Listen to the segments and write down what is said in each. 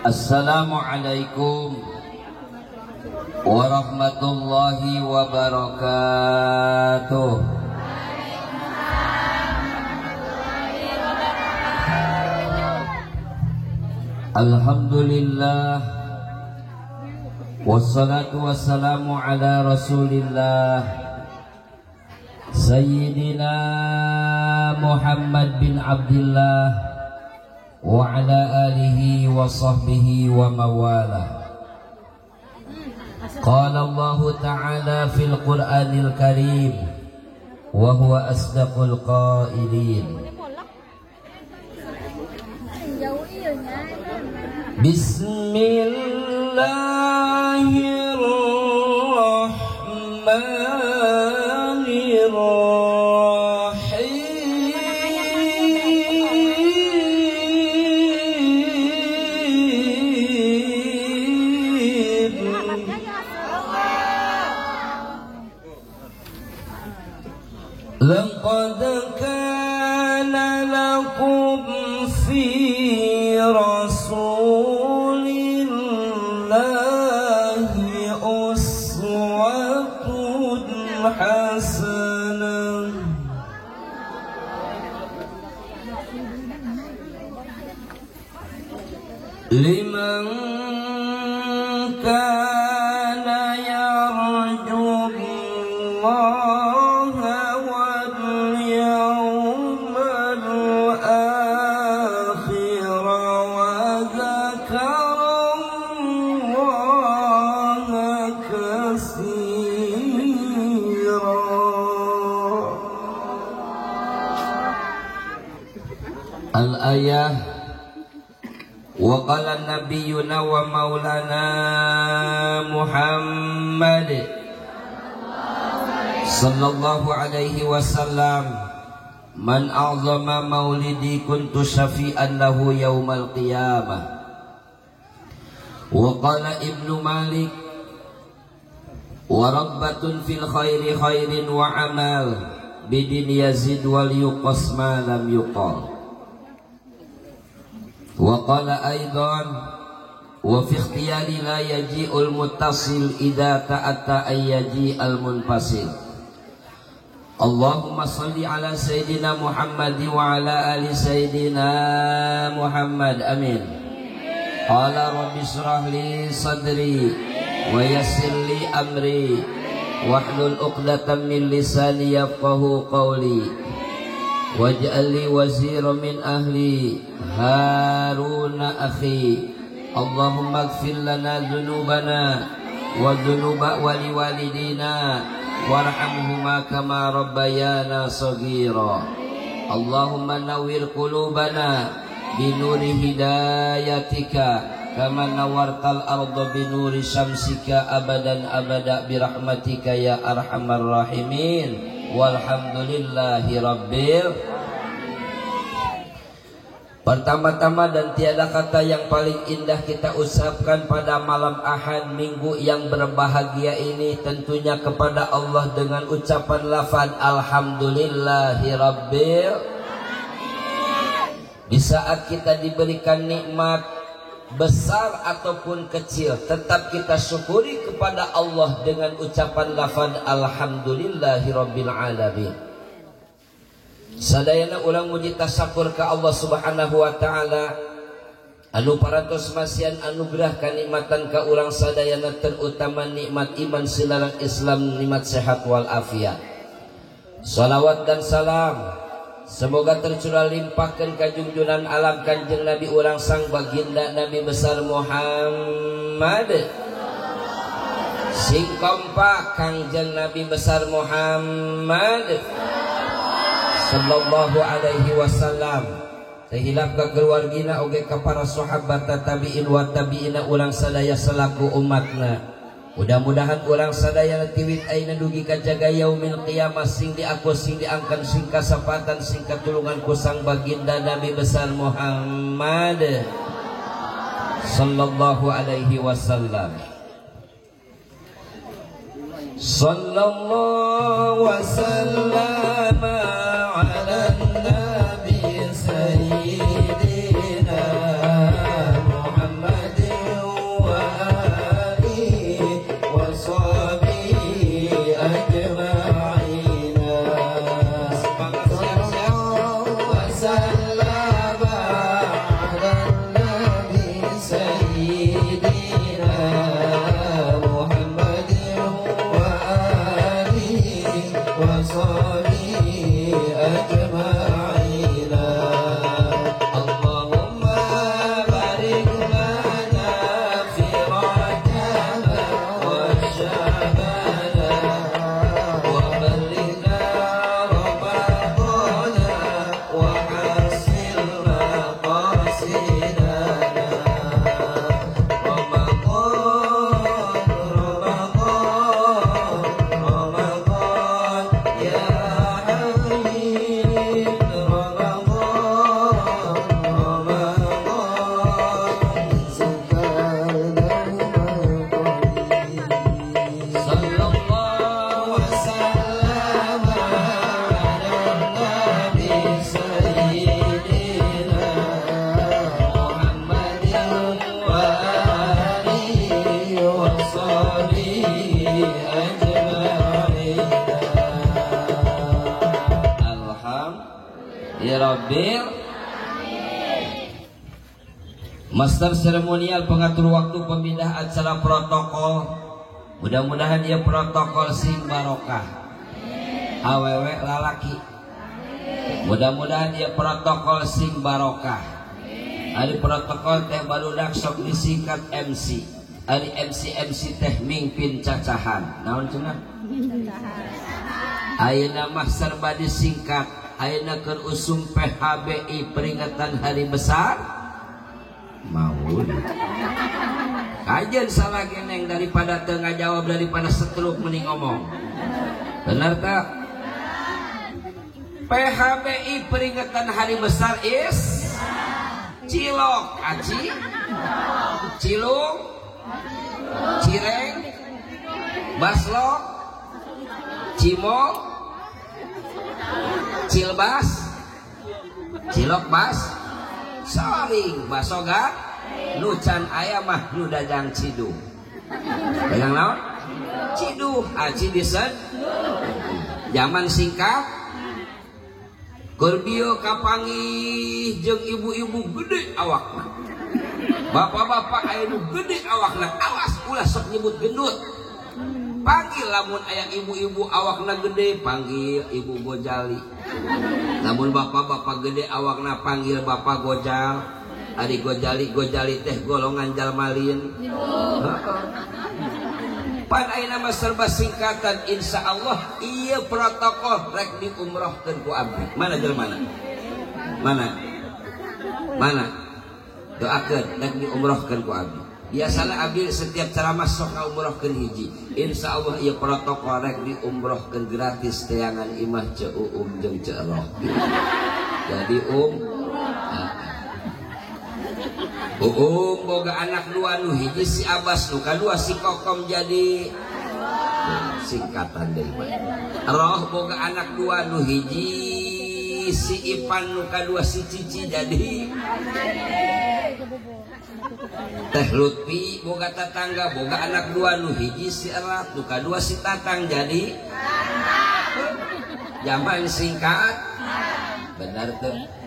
Assalamualaikum warahmatullahi wabarakatuh. Alhamdulillah, wassalatu wassalamu ala rasulillah Sayyidina Muhammad bin Abdullah wa ala alihi wa sahbihi wa mawalah. Qala Allah ta'ala fil Qur'anil Karim wa huwa asdaqul qailin. Bismillahirrahmanirrahim. Laqad kana lakum fi rasulillahi uswatun hasanah liman kana yarju Allah wal yawmal akhir wa dzakara Allah katsira. Al-ayah. Wa qala nabiyyuna wa maulana Muhammad sallallahu alaihi wasallam, man a'zama maulidi kuntu syafi'an lahu yaumal qiyamah. Wa qala Ibnu Malik, wa rabbatun fil khairi khairin wa amal bidin yazid wal yuqas ma lam yuqal. Wa qala aidan, wa fi ikhtiyari la yaji'ul muttasil idza ta'atta ay yaji'al munfasil. Allahumma salli ala sayyidina Muhammad wa ala ali sayyidina Muhammad. Amin. Qala rabbi shrah li sadri wa yassir li amri wahlul 'uqdatam min lisani yafqahu qawli waj'al li waziran min ahli Haruna akhi. Allahumma ighfir lana dzunubana wa dzunuba wali walidina warhamhuma kama rabbayana saghira. Allahumma nawwir qulubana binuri hidayatika kama nawwartal arda binuri syamsika abadan abada birahmatika ya arhamar rahimin. Walhamdulillahi rabbil. Pertama-tama dan tiada kata yang paling indah kita ucapkan pada malam Ahad Minggu yang berbahagia ini tentunya kepada Allah dengan ucapan lafaz alhamdulillahi rabbil. Di saat kita diberikan nikmat besar ataupun kecil, tetap kita syukuri kepada Allah dengan ucapan lafaz alhamdulillahi rabbil alamin. Sadayana ulang muji tasakur ka Allah Subhanahu wa ta'ala anu parantos masian anugerah kanikmatan ka urang sadayana, terutama nikmat iman silarang Islam, nikmat sehat wal afiat. Salawat dan salam semoga tercurah limpahkan ka junjunan alam Kanjeng Nabi urang sang baginda Nabi besar Muhammad. Sing kompak Kanjeng Nabi besar Muhammad sallallahu alaihi wasallam. Terhilap ke keluargina oge ka para sahabat tabi'in wa tabi'ina urang sadaya selaku umatna. Mudah-mudahan urang sadaya tiwit ayeuna dugi ka jaga yaumil qiyamah sing diaku sing diangkan sing kasapatan sing katulungan ku sang baginda Nabi besar Muhammad sallallahu alaihi wasallam. Sallallahu wasallam ala nabi sayyidina Rabbil. Master seremonial pengatur waktu pemindah acara protokol. Mudah-mudahan dia protokol sing barokah. Awewe lalaki. Mudah-mudahan dia protokol sing barokah. Ari protokol teh barudak sok disingkat MC. Ari MC MC teh mingpin cacahan. Naon cenah? Ayeuna mah serba disingkat. Ayeuna keur usum PHBI peringatan hari besar Maulid. Kajian salah geneng daripada teu ngajawab daripada setruk mending ngomong. Benar tak? PHBI peringatan hari besar is cilok aci, cilung, cireng, baslok, cimol, cilbas, cilok bas, saring basoga, nu can aya mah nu dagang ciduh. Dagang naon? Ciduh, aci disen. Zaman singkat. Keur kapanggih jeung ibu-ibu gede awakna. Bapak-bapak aya nu gede awakna, awas ulah sok nyebut gendut. Panggil lamun aya ibu-ibu awakna gede, panggil ibu Gojali. Lamun bapak-bapak gede awakna panggil bapak Gojal. Ari Gojali Gojali teh golongan jalmalin. Pan ayeuna mah serba singkatan, insyaallah ieu protokol rek diumrohkeun ku abdi. Mana jelema mana? Mana? Mana? Doakeun rek diumrohkeun ku abdi. Biasana abdi setiap ceramah sok ngaumrohkeun hiji. Insyaallah ieu protokol rek diumrohkeun gratis teangan imah Ceu Uum jeung Ceu Eroh. Jadi Uum boga anak dua nu hiji si Abbas nu kadua si Kokom jadi singkatan deui mah. Roh boga anak dua nu hiji si Ipan nu kadua si Cici jadi Teh Lutfi boga tetangga boga anak dua nu hiji si Erat nu kadua si Tatang jadi zaman singkat. Benar teh?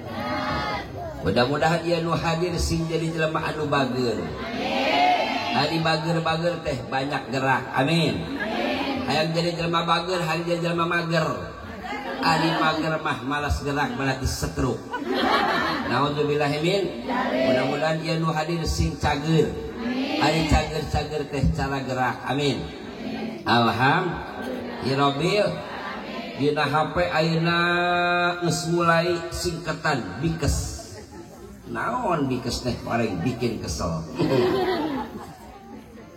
Mudah-mudahan ia nu hadir sing jadi jelema anu bager. Ari bager-bager teh banyak gerak. Amin. Hayang jadi jelema bager, hayang jadi jelema mager. Ari mager mah malas gerak berarti setruk. Nauzubillahi min. Mudah-mudahan ia nu hadir sing cager. Ari cager-cager teh cara gerak. Amin. Alhamdulillah. Dina HP ayeuna geus mulai singkatan bikes. Naon bikes teh orang bikin kesel.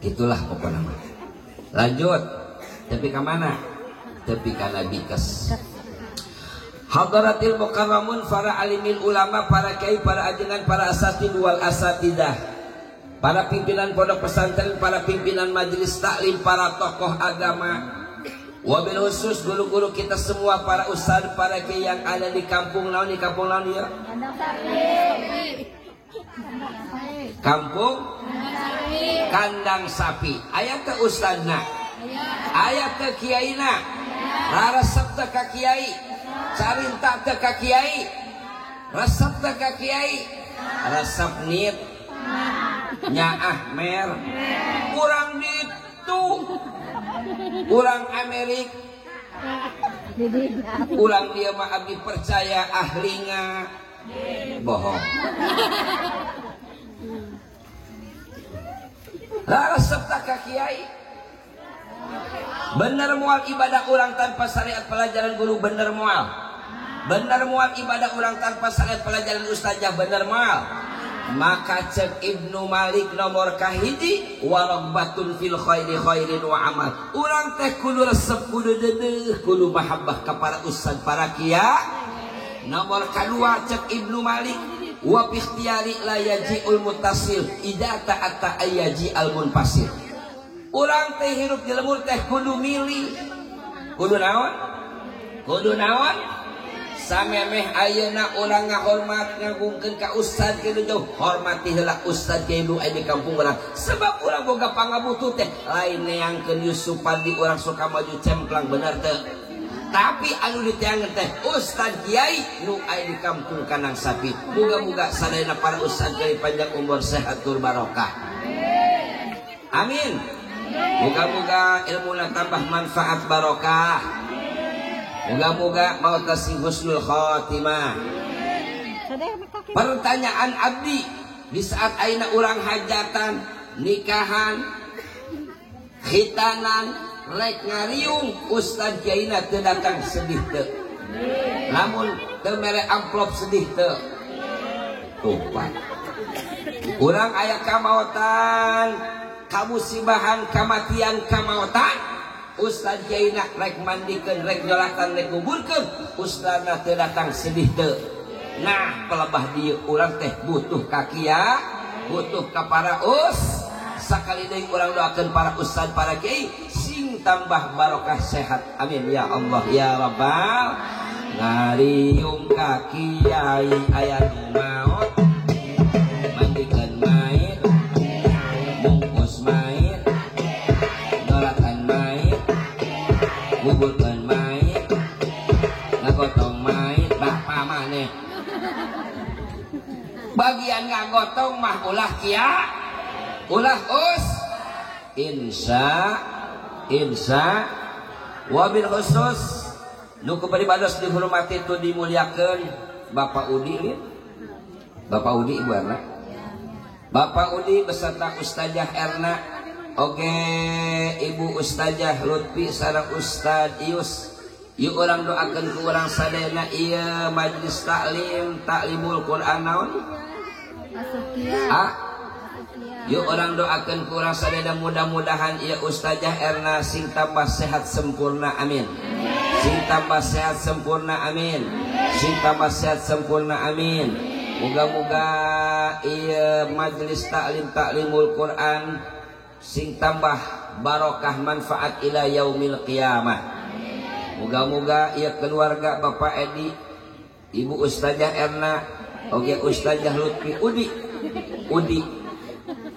Itulah pokoknya mah. Lanjut. Tapi ka mana? Tapi kana bikes. Hadratil mukarramun, para alimil ulama, para kiai, para ajengan, para asatid wal asatidah, para pimpinan pondok pesantren, para pimpinan majelis taklim, para tokoh agama, wabil khusus guru-guru kita semua, para ustad, para kiai yang ada di kampung naon, di kampung naon ya? Kampung Kandang Sapi. Aya teu ustadna? Aya teu kiaina? Raresep teu ka kiai? Carinta teu ka kiai? Resep teu ka kiai? Resep nit nyaah mer. Urang ditu, urang Amerik, urang dia mah abdi percaya ahlinya bohong. Resep tak ka kiai? Bener mual ibadah urang tanpa syariat pelajaran guru, bener mual. Bener mual ibadah urang tanpa syariat pelajaran ustazah, bener mual. Maka cek Ibnu Malik nomor kahiji waragbatun fil khairi khairin wa amal. Urang teh kudu resep, kudu dedeh, kudu mahabbah ka para ustad, para kiai. Nomor kadua cek Ibnu Malik wa bi ikhtiyari la yaji'ul muttasil idza ta'atta ayyaji al munfasil. Urang teh hirup di lemur teh kudu milih. Kudu naon? Kudu naon? Samemeh ayeuna urang ngahormat ngagungkeun ka ustad kieu jauh, hormati heula ustad kieu aya di kampung urang. Sebab urang boga pangabutuh teh lain neangkeun Yusuf Pandi urang Sukamaju cemplang, bener teu? Tapi anu diteangan teh ustad kiai nu aya di kampung Kandang Sapi. Muga-muga sadayana para ustad kiai panjang umur sehat tur barokah. Amin. Muga-muga ilmuna tambah manfaat barokah. Muga-muga maut sing husnul khatimah. Pertanyaan abdi di saat ayeuna urang hajatan, nikahan, khitanan, rek ngariung ustad kiaina teu datang sedih teu. Lamun teu mere amplop sedih teu. Tuh Pak. Urang aya kamaotan, kamusibahan, kamatian, kamaotan, ustad kiaina rek mandikeun, rek nyolatan, rek nguburkeun, ustadna teu datang sedih teu. Nah, pelebah dieu urang teh butuh ka kiai, butuh ka para us. Sakali deui urang doakeun para ustad, para kiai sing tambah barokah sehat. Amin ya Allah ya Rabbal. Ngariung ka kiai aya nu maot, mandikeun mayit, bungkus mayit, nyolatan mayit, nguburkeun mayit, ngagotong mayit, bapa maneh. Bagian ngagotong mah ulah kia, ulah us, insya, insya, wabil khusus, nu beribados dihormati itu dimuliakan Bapak Udi, lihat. Bapak Udi Ibu Erna, Bapak Udi beserta Ustazah Erna, oke Ibu Ustazah Lutfi sareng Ustaz Ius. Yuk orang doakan ke orang sadayana iya majlis taklim taklimul Quran naon? Ah, yuk orang doakan ke orang sadayana mudah-mudahan iya Ustazah Erna sing tambah sehat sempurna amin. Sing tambah sehat sempurna amin. Sing tambah sehat sempurna amin. Moga-moga iya majlis taklim taklimul Quran sing tambah barokah manfaat ila yaumil qiyamah. Moga-moga ia keluarga Bapak Edi, Ibu Ustazah Erna, oke Ustazah Lutfi Udi, Udi,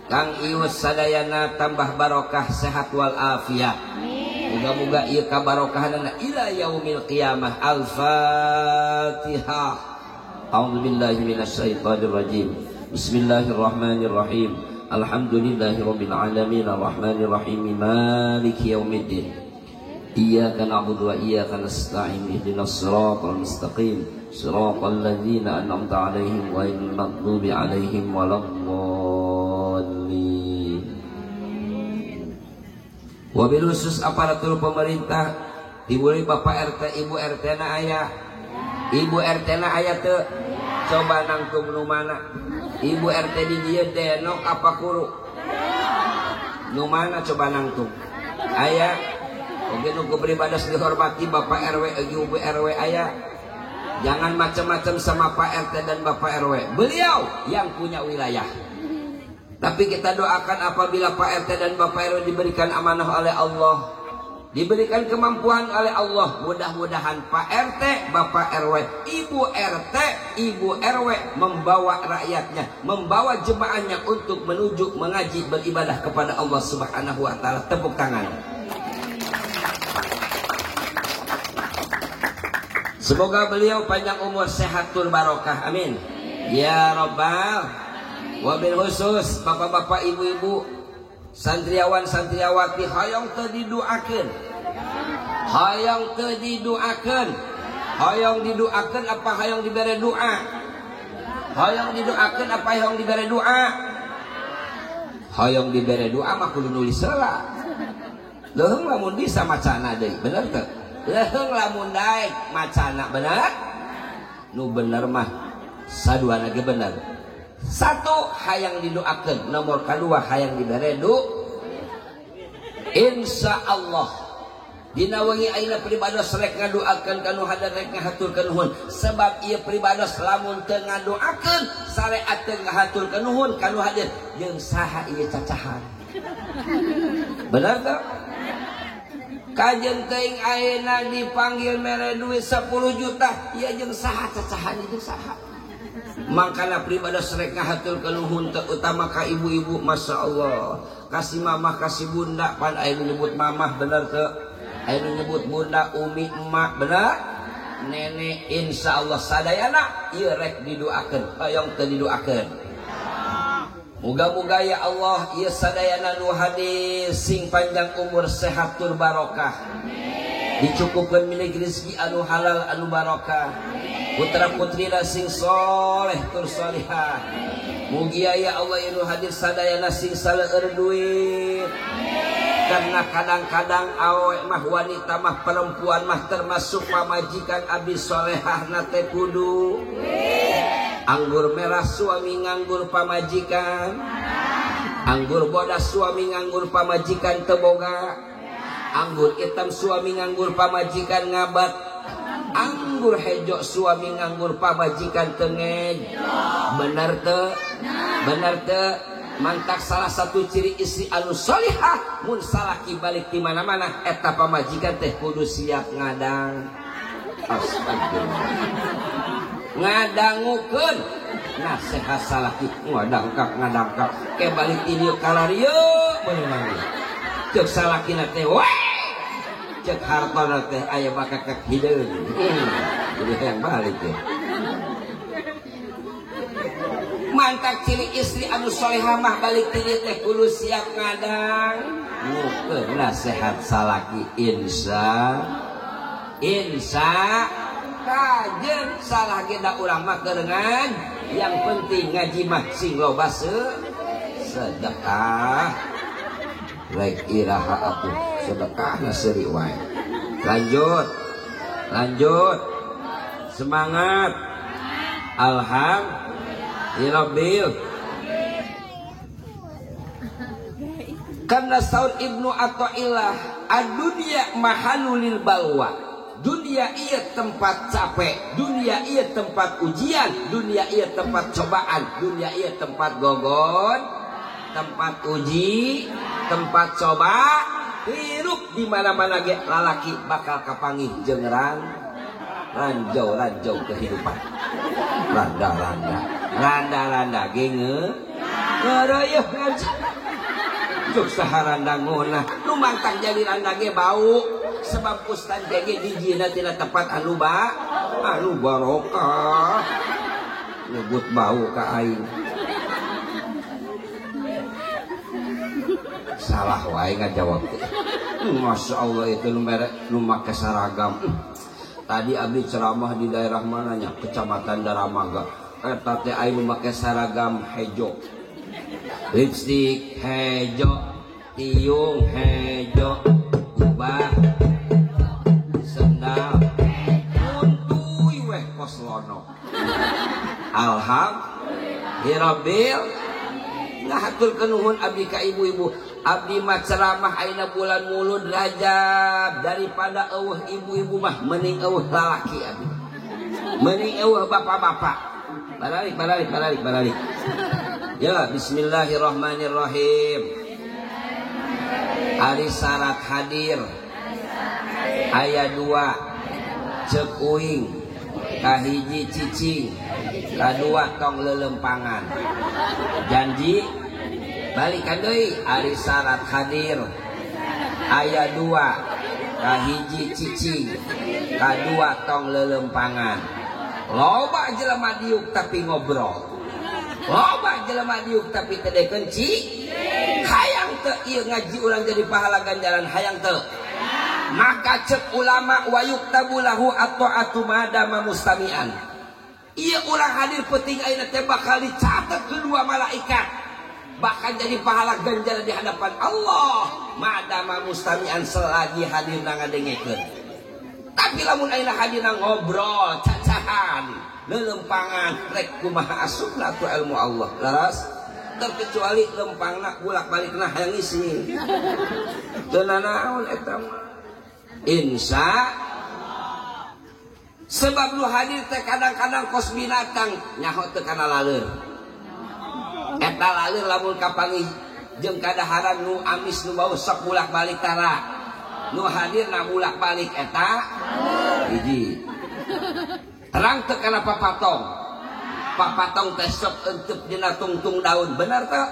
Kang Ius sadayana tambah barokah sehat wal afiat. Moga-moga ia kabarokahanana ila yaumil qiyamah. Al-Fatihah. A'udzubillahi minasyaitonir rajim. Bismillahirrahmanirrahim. Alhamdulillahirabbil alamin arrahmanir rahim maliki yaumiddin. Iyyaka na'budu wa iyyaka nasta'in ihdinas siratal mustaqim siratal ladzina an'amta 'alaihim ghairil maghdubi 'alaihim waladdallin. Wabil khusus aparatur pemerintah, dimulai Bapak RT, Ibu RT na aya. Ibu RT na aya teu? Coba nangtung nu mana? Ibu RT di dieu denok apa kuru? Nu mana coba nangtung? Aya. Oke nu beribadah dihormati Bapak RW, Ibu RW aya. Jangan macam-macam sama Pak RT dan Bapak RW. Beliau yang punya wilayah. Tapi kita doakan apabila Pak RT dan Bapak RW diberikan amanah oleh Allah, diberikan kemampuan oleh Allah, mudah-mudahan Pak RT, Bapak RW, Ibu RT, Ibu RW membawa rakyatnya, membawa jemaahnya untuk menuju mengaji beribadah kepada Allah Subhanahu wa taala. Tepuk tangan. Semoga beliau panjang umur, sehat tur barokah. Amin. Ya Rabbal. Wabil khusus bapak-bapak, ibu-ibu, santriawan, santriawati, hayang teu didoakeun. Hayang teu didoakeun. Hayang didoakeun apa hayang dibere doa? Hayang didoakeun apa hayang dibere doa? Hayang dibere doa mah kudu nulis heula. Leuheung lamun bisa macana deui, bener teu? Leuheung lamun daek macana bener? Nu bener mah saduana ge bener. Satu hayang didoakeun, nomor kadua hayang dibere doa. Insya Allah dina wengi ayeuna pribados rek ngadoakeun ka nu hadir rek ngahaturkeun nuhun, sebab ieu pribados lamun teu ngadoakeun sareat teu ngahaturkeun nuhun ka nu hadir jeung saha ieu cacahan. Bener teu? Kajen teuing ayeuna dipanggil mere duit 10 juta, ieu jeung saha cacahan jeung saha. Mangkana pribados rek ngahaturkeun nuhun terutama ka ibu-ibu, Masya Allah. Kasih mamah, kasih bunda, pan aya nu nyebut mamah bener teu? Aya nu nyebut bunda, umi, emak, benar? Nenek, insyaallah sadayana ieu rek didoakeun, hoyong teu didoakeun. Muga-muga ya Allah ieu sadayana nu hadir sing panjang umur, sehat tur barokah. Dicukupkeun milik rezeki anu halal anu barokah. Putra putrina sing soleh tur solihah. Mugia ya Allah ieu nu hadir sadayana sing saleueur duit. Karena kadang-kadang awe mah wanita mah perempuan mah termasuk pamajikan abdi solehah na teh kudu anggur merah suami nganggur pamajikan, anggur bodas suami nganggur pamajikan teboga, anggur hitam suami nganggur pamajikan ngabat, anggur hejo suami nganggur pamajikan tengej. Bener teu? Bener teu? Mantak salah satu ciri istri anu solihah mun salaki balik di mana-mana eta pamajikan teh kudu siap ngadang. Astagfirullah. Ngadangukeun nasihat salaki ngadangkak ngadangkak ke balik di dieu kalarieu beunang. Ceuk salakina teh we. Ceuk hartona teh aya bakakak hideung. Jadi hayang balik ya. Mantak ciri istri anu solehah mah balik ti dieu teh kudu siap ngadang ngukeun nasihat salaki insya insya kajen salah ge da urang mah keureungan yang penting ngaji mah sing loba sedekah rek iraha atuh sedekahna seuri wae. Lanjut lanjut semangat. Alhamdulillah. Karena saur Ibnu Athaillah, ad-dunya mahalulil balwa. Dunia iya tempat capek, dunia iya tempat ujian, dunia iya tempat cobaan, dunia iya tempat gogon, tempat uji, tempat coba. Hirup di mana-mana ge lalaki bakal kapanggih jeung ranjau-ranjau kehidupan. Randa-randa, randa-randa ge ngeureuyeung ngaji. Cuk saha randa ngeunah, nu mantang jadi randa ge bau. Sebab ustaz ge dijina tina tempat anu ba, anu barokah. Nyebut bau ka aing. Salah wae ngajawab teh. Masya Allah itu nu mere nu make seragam. Tadi abdi ceramah di daerah mananya, Kecamatan Daramaga. Eta teh aing make seragam hejo. Lipstik hejo, tiung hejo, ubah sendal untuy weh kos lono. Alhamdulillah. Ngahaturkeun nuhun abdi ka ibu-ibu. Abdi mah ceramah ayeuna bulan Mulud Rajab daripada eueuh ibu-ibu mah mending eueuh lalaki abdi. Mending eueuh bapak-bapak. Balik balik balik balik. Ya bismillahirrahmanirrahim. Ari syarat hadir aya 2 ceuk uing kahiji cicing kadua tong lelempangan. Janji balikan deui ari syarat hadir aya 2 kahiji cicing kadua tong lelempangan. Loba jelema diuk tapi ngobrol, loba jelema diuk tapi teu dekeun hayang teu ieu ngaji urang jadi pahala ganjaran hayang teu. Maka cek ulama wa yuktabu lahu at-ta'atu madama mustami'an. Ieu urang hadir penting ayeuna teh bakal dicatat kedua malaikat, bahkan jadi pahala ganjaran di hadapan Allah madama mustami'an selagi hadir ngadengekeun. Tapi lamun ayeuna hadir ngobrol cacahan lelempangan rek kumaha asupna atuh ilmu Allah laras. Terkecuali lempangna bolak-balikna hayang ngisi teu nanaon eta mah. Insya sebab lu hadir teh kadang-kadang kos binatang nyaho teu kana laleur. Eta laleur lamun kapanggih jeung kadaharan nu amis nu bau sok bolak-balik tara. Nu hadir na bolak-balik eta hiji. Terang teu kana papatong. Papatong teh sok enteup dina tungtung daun, bener teu?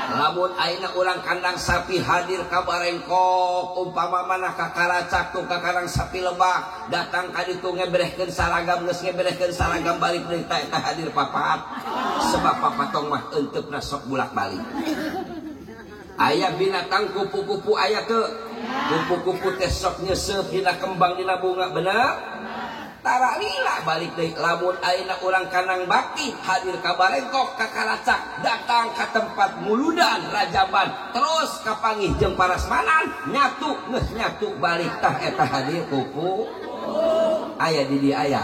Lamun ayeuna urang kandang sapi hadir ka Barengkok umpama mana ka Karacak tuh ka kandang sapi lebak datang ka ditu ngeberehkeun saragam geus ngeberehkeun saragam balik deui ta eta hadir papat sebab papatong mah enteupna sok bulak-balik. Aya binatang kupu-kupu aya teu? Kupu-kupu teh sok nyeuseup dina kembang dina bunga bener? Tara lila balik deui lamun ayeuna urang kandang bakti hadir ka Barengkok ka Karacak datang ka tempat muludan rajaban terus kapanggih jeung parasmanan nyatu geus nyatu balik tah eta hadir kupu aya di dieu aya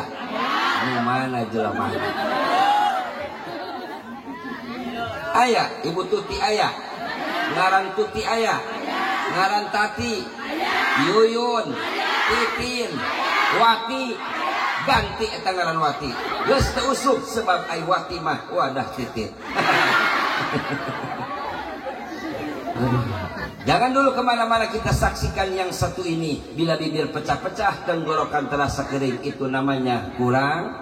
nu mana jelema aya Ibu Tuti aya ngaran Tuti aya ngaran Tati Yuyun Titin Wati ganti eta ngaran Wati geus teu usub sebab ai Wati mah wadah titit. Jangan dulu kemana-mana, kita saksikan yang satu ini. Bila bibir pecah-pecah, tenggorokan terasa kering, itu namanya kurang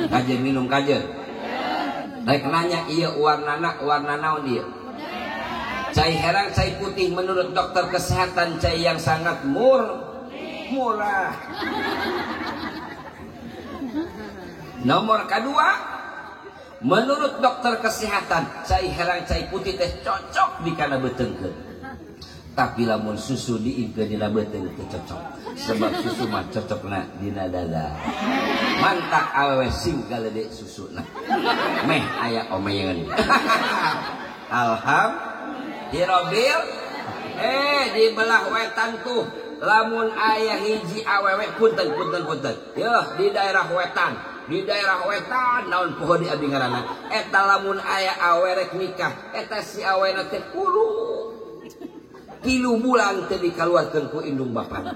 kajen minum kajen. Rek nanya ieu warnana warna naon ieu? Cai herang cai putih menurut dokter kesehatan cai yang sangat murah. Nomor kedua, menurut dokter kesehatan cai herang cai putih teh cocok di kana beuteungkeun. Tapi lamun susu diingkeun dina beuteung teu cocok. Sebab susu mah cocokna dina dada. Mantak awewe sing galedek susuna. Meh aya omeyeun. Alhamdulillah. Di belah wetan tuh lamun aya hiji awewe punten punten punten. Yeuh di daerah wetan, di daerah wetan naon poho di abdi ngaranna. Eta lamun aya awe rek nikah, eta si awena teh kudu 3 bulan teh dikaluarkeun ku indung bapana.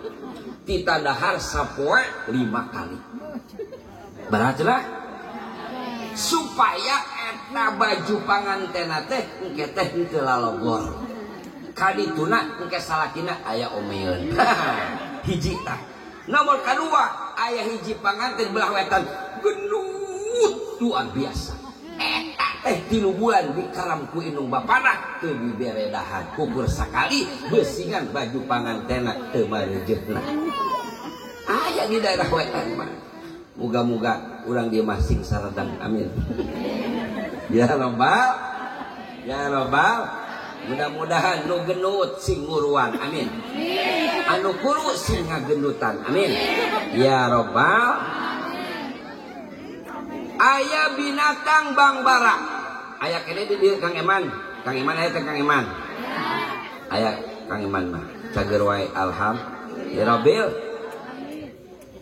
Tita dahar sapoe 5 kali. Berat lah. Supaya eta baju pangantena teh engke teh henteu lalogor. Kadituna engke salakina aya omeun. Hiji tah. Nomor kadua aya hiji panganten belah wetan gendut luar biasa. Eta teh 3 bulan dikaram ku indung bapana teu dibere dahar kukur sakali beusingan baju pangantena teu marejeuna. Aya di daerah wetan mah. Muga-muga urang dieu mah sing saredang amin. Ya robbal ya robbal. Mudah-mudahan nu genut sing nguruan amin. Anu kuru sing ngagendutan amin. Ya robbal. Aya binatang bangbara. Aya kene di dieu Kang Eman. Kang Eman aya teh Kang Eman. Aya Kang Eman mah cager wae alhamdulillah.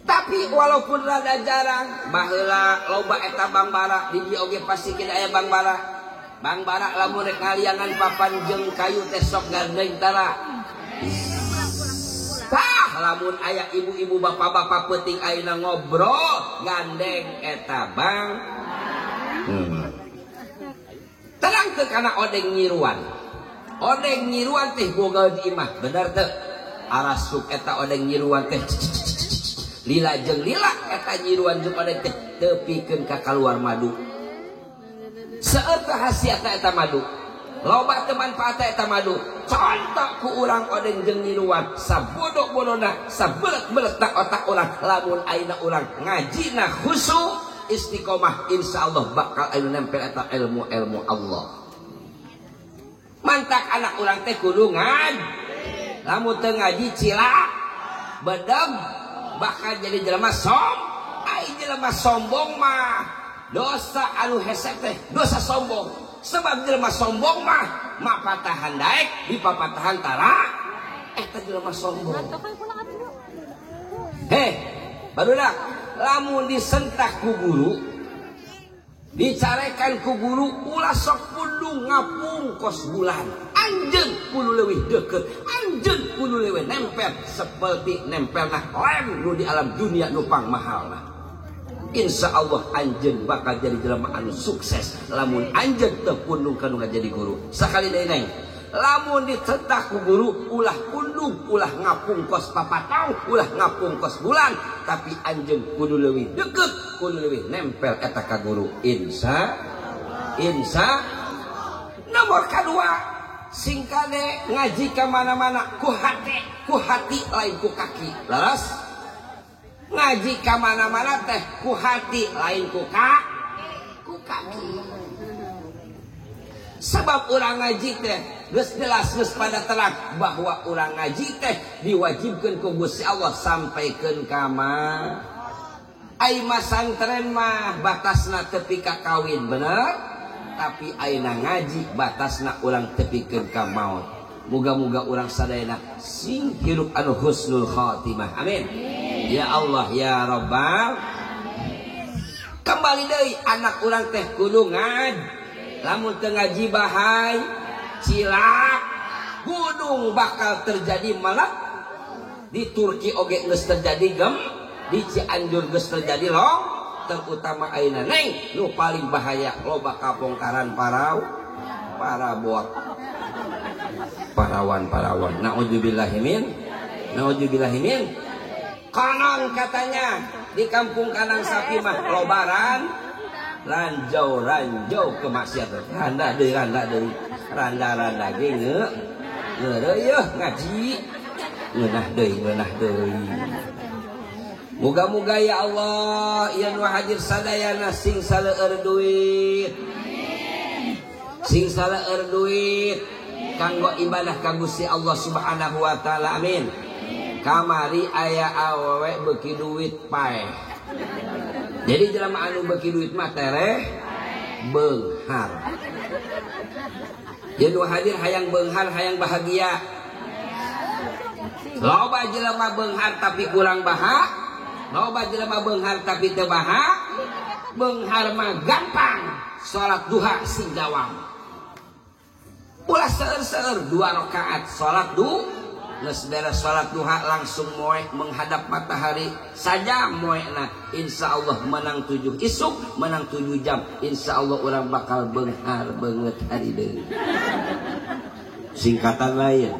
Tapi walaupun rada jarang baheula loba eta bangbara di dieu oge pasti kena aya bangbara. Bangbara lamun rek ngaliangan papan jeung kayu teh sok gandeng tara. Tah lamun aya ibu-ibu bapak-bapak peuting ayeuna ngobrol gandeng eta bang. Terang teu kana odeng nyiruan. Odeng nyiruan teh boga di imah, bener teu? Arasuk eta odeng nyiruan teh lila jeung lila eta nyiruan jeung odeng teh tepikeun ka kaluar madu. Seueur teh khasiatna eta madu. Loba teu manfaatna eta madu. Contoh ku urang odeng jeung nyiruan sabodo-bodona, sabelet-beletna otak urang lamun ayeuna urang ngajina khusyuk istiqomah insyaallah bakal anu nempel eta ilmu-ilmu Allah. Mantak anak urang teh kudu ngaji. Lamun teu ngaji cilak, bedeg, bakal jadi jelema som. Ai jelema sombong mah dosa anu hese teh dosa sombong. Sebab jelema sombong mah mapatahan daek dipapatahan tara eta jelema sombong. Heh, barudak lamun disentak ku guru, dicarekan ku guru ulah sok pundung ngapung kos bulan. Anjeun kudu leuwih deukeut, anjeun kudu leuwih nempel seperti nempelna lem nu di alam dunia nu pangmahalna. Insya Allah anjeun bakal jadi jelema anu sukses lamun anjeun teu pundung kanu ngajadi guru. Sakali deui neng, lamun ditentak ku guru ulah pundung, ulah ngapung kos papatau, ulah ngapung kos bulan, tapi anjeun kudu leuwih deukeut, kudu leuwih nempel eta ka guru. Insya Nomor kadua sing kade ngaji ka mana-mana ku hati lain ku kaki. Leres? Ngaji ka mana-mana teh ku hati lain ku kaki. Sebab urang ngaji teh geus jelas geus pada terang bahwa urang ngaji teh diwajibkeun ku Gusti Allah sampaikeun ka ai masantren mah batasna tepi ka kawin bener, tapi ayeuna ngaji batasna urang tepikeun ka maut. Muga-muga urang sadayana sing hirup anu husnul khatimah. Amin. Ya Allah ya Rabbal. Kembali deui anak urang teh kudu ngaji. Lamun teu ngaji bahai cilak gunung bakal terjadi malak. Di Turki oge geus terjadi gem, di Cianjur geus terjadi long, terutama ayeuna neng nu paling bahaya loba kapongkaran parabot parawan. Nauzubillahi min konon katanya di kampung Kanang Sapi mah lobaran ranjau kemaksiatan. Randa deui randa ge ngeureuh ngaji ngeunah deui. Muga-muga ya Allah ieu nu hadir sadayana sing saleueur duit. Sing saleueur duit kanggo ibadah ka Gusti Allah Subhanahu wa taala. Amin. Kamari aya awewe beuki duit paeh. Jadi jelema anu beuki duit mah tereh beunghar. Ieu nu hadir hayang beunghar hayang bahagia. Loba jelema beunghar tapi kurang bahagia. Loba jelema beunghar tapi teu bahagia. Beunghar mah gampang, salat duha sing dawam. Ulah seueur-seueur 2 rakaat salat duha, geus beres salat duha langsung moe menghadap matahari saja moena. Insyaallah menang 7 isuk, menang 7 jam. Insyaallah urang bakal beunghar beungeut hari deui. Singkatan lain.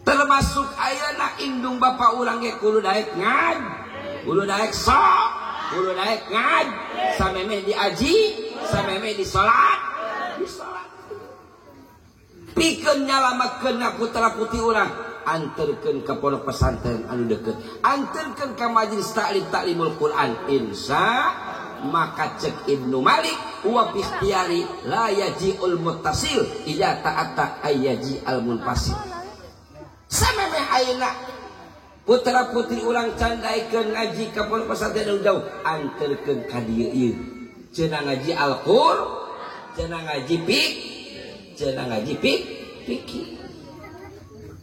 Termasuk ayeuna indung bapak urang ge kudu daek ngaj, kudu daek sok, kudu daek ngaj, samemeh diaji, samemeh di salat. Pikeun nyalametkeun putra putri urang, anterkeun ka pondok pesantren anu deukeut, anterkeun ka majelis taklim taklimul Quran. Insya maka cek Ibnu Malik wa bi ikhtiyari la yaji'ul muttasil idza ta'atta ayyaji al munfasil. Samemeh ayeuna putra putri urang candaikeun ngaji ka pondok pesantren anu jauh, anterkeun ka dieu ieu. Cenah ngaji Al-Qur'an, cenah ngaji pik, cenah ngaji fikih.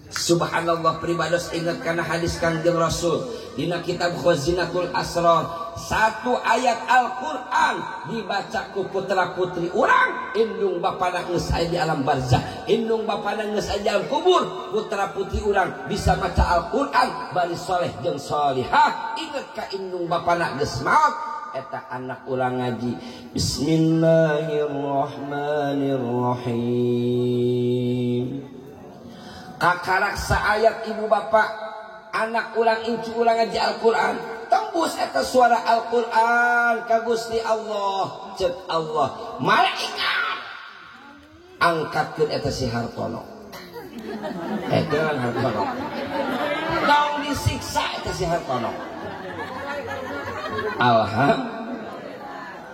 Subhanallah, pribados ingat karena hadis Kangjeng Rasul dina kitab Khazinatul Asrar, satu ayat Al-Qur'an dibaca ku putra putri urang, indung bapana geus aya di alam barzah, indung bapana geus aya di alam kubur, putra putri urang bisa maca Al-Qur'an bari soleh jeung solihah. Ingat ka indung bapana geus maot, eta anak urang ngaji Bismillahirrahmanirrahim. Kakarak saayat ibu bapak anak urang incu urang ngaji Al-Qur'an, tembus eta suara Al-Qur'an ka Gusti Allah. Cek Allah, malaikat angkatkeun eta si Hartono. Jangan Hartono. Tong disiksa eta si Hartono. Alhamdulillah.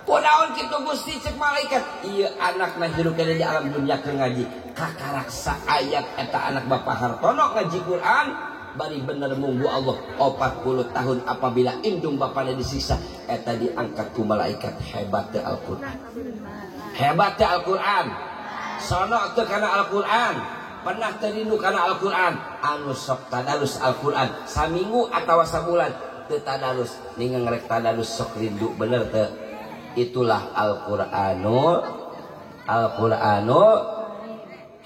Kunaon kitu Gusti cek malaikat, ieu anakna hirup keneh di alam dunia keur ngaji. Kakarak saayat eta anak Bapak Hartono ngaji Quran bari bener munggu Allah 40 tahun apabila indung bapana disiksa eta diangkat ku malaikat. Hebat teh Al-Qur'an. Hebat teh Al-Qur'an. Sono teu kana Al-Qur'an, pernah teu rindu kana Al-Qur'an, anu sok tadarus Al-Qur'an saminggu atawa sabulan teu tadarus, ningang rek tadarus sok rindu bener teu. Itulah Al-Qur'anul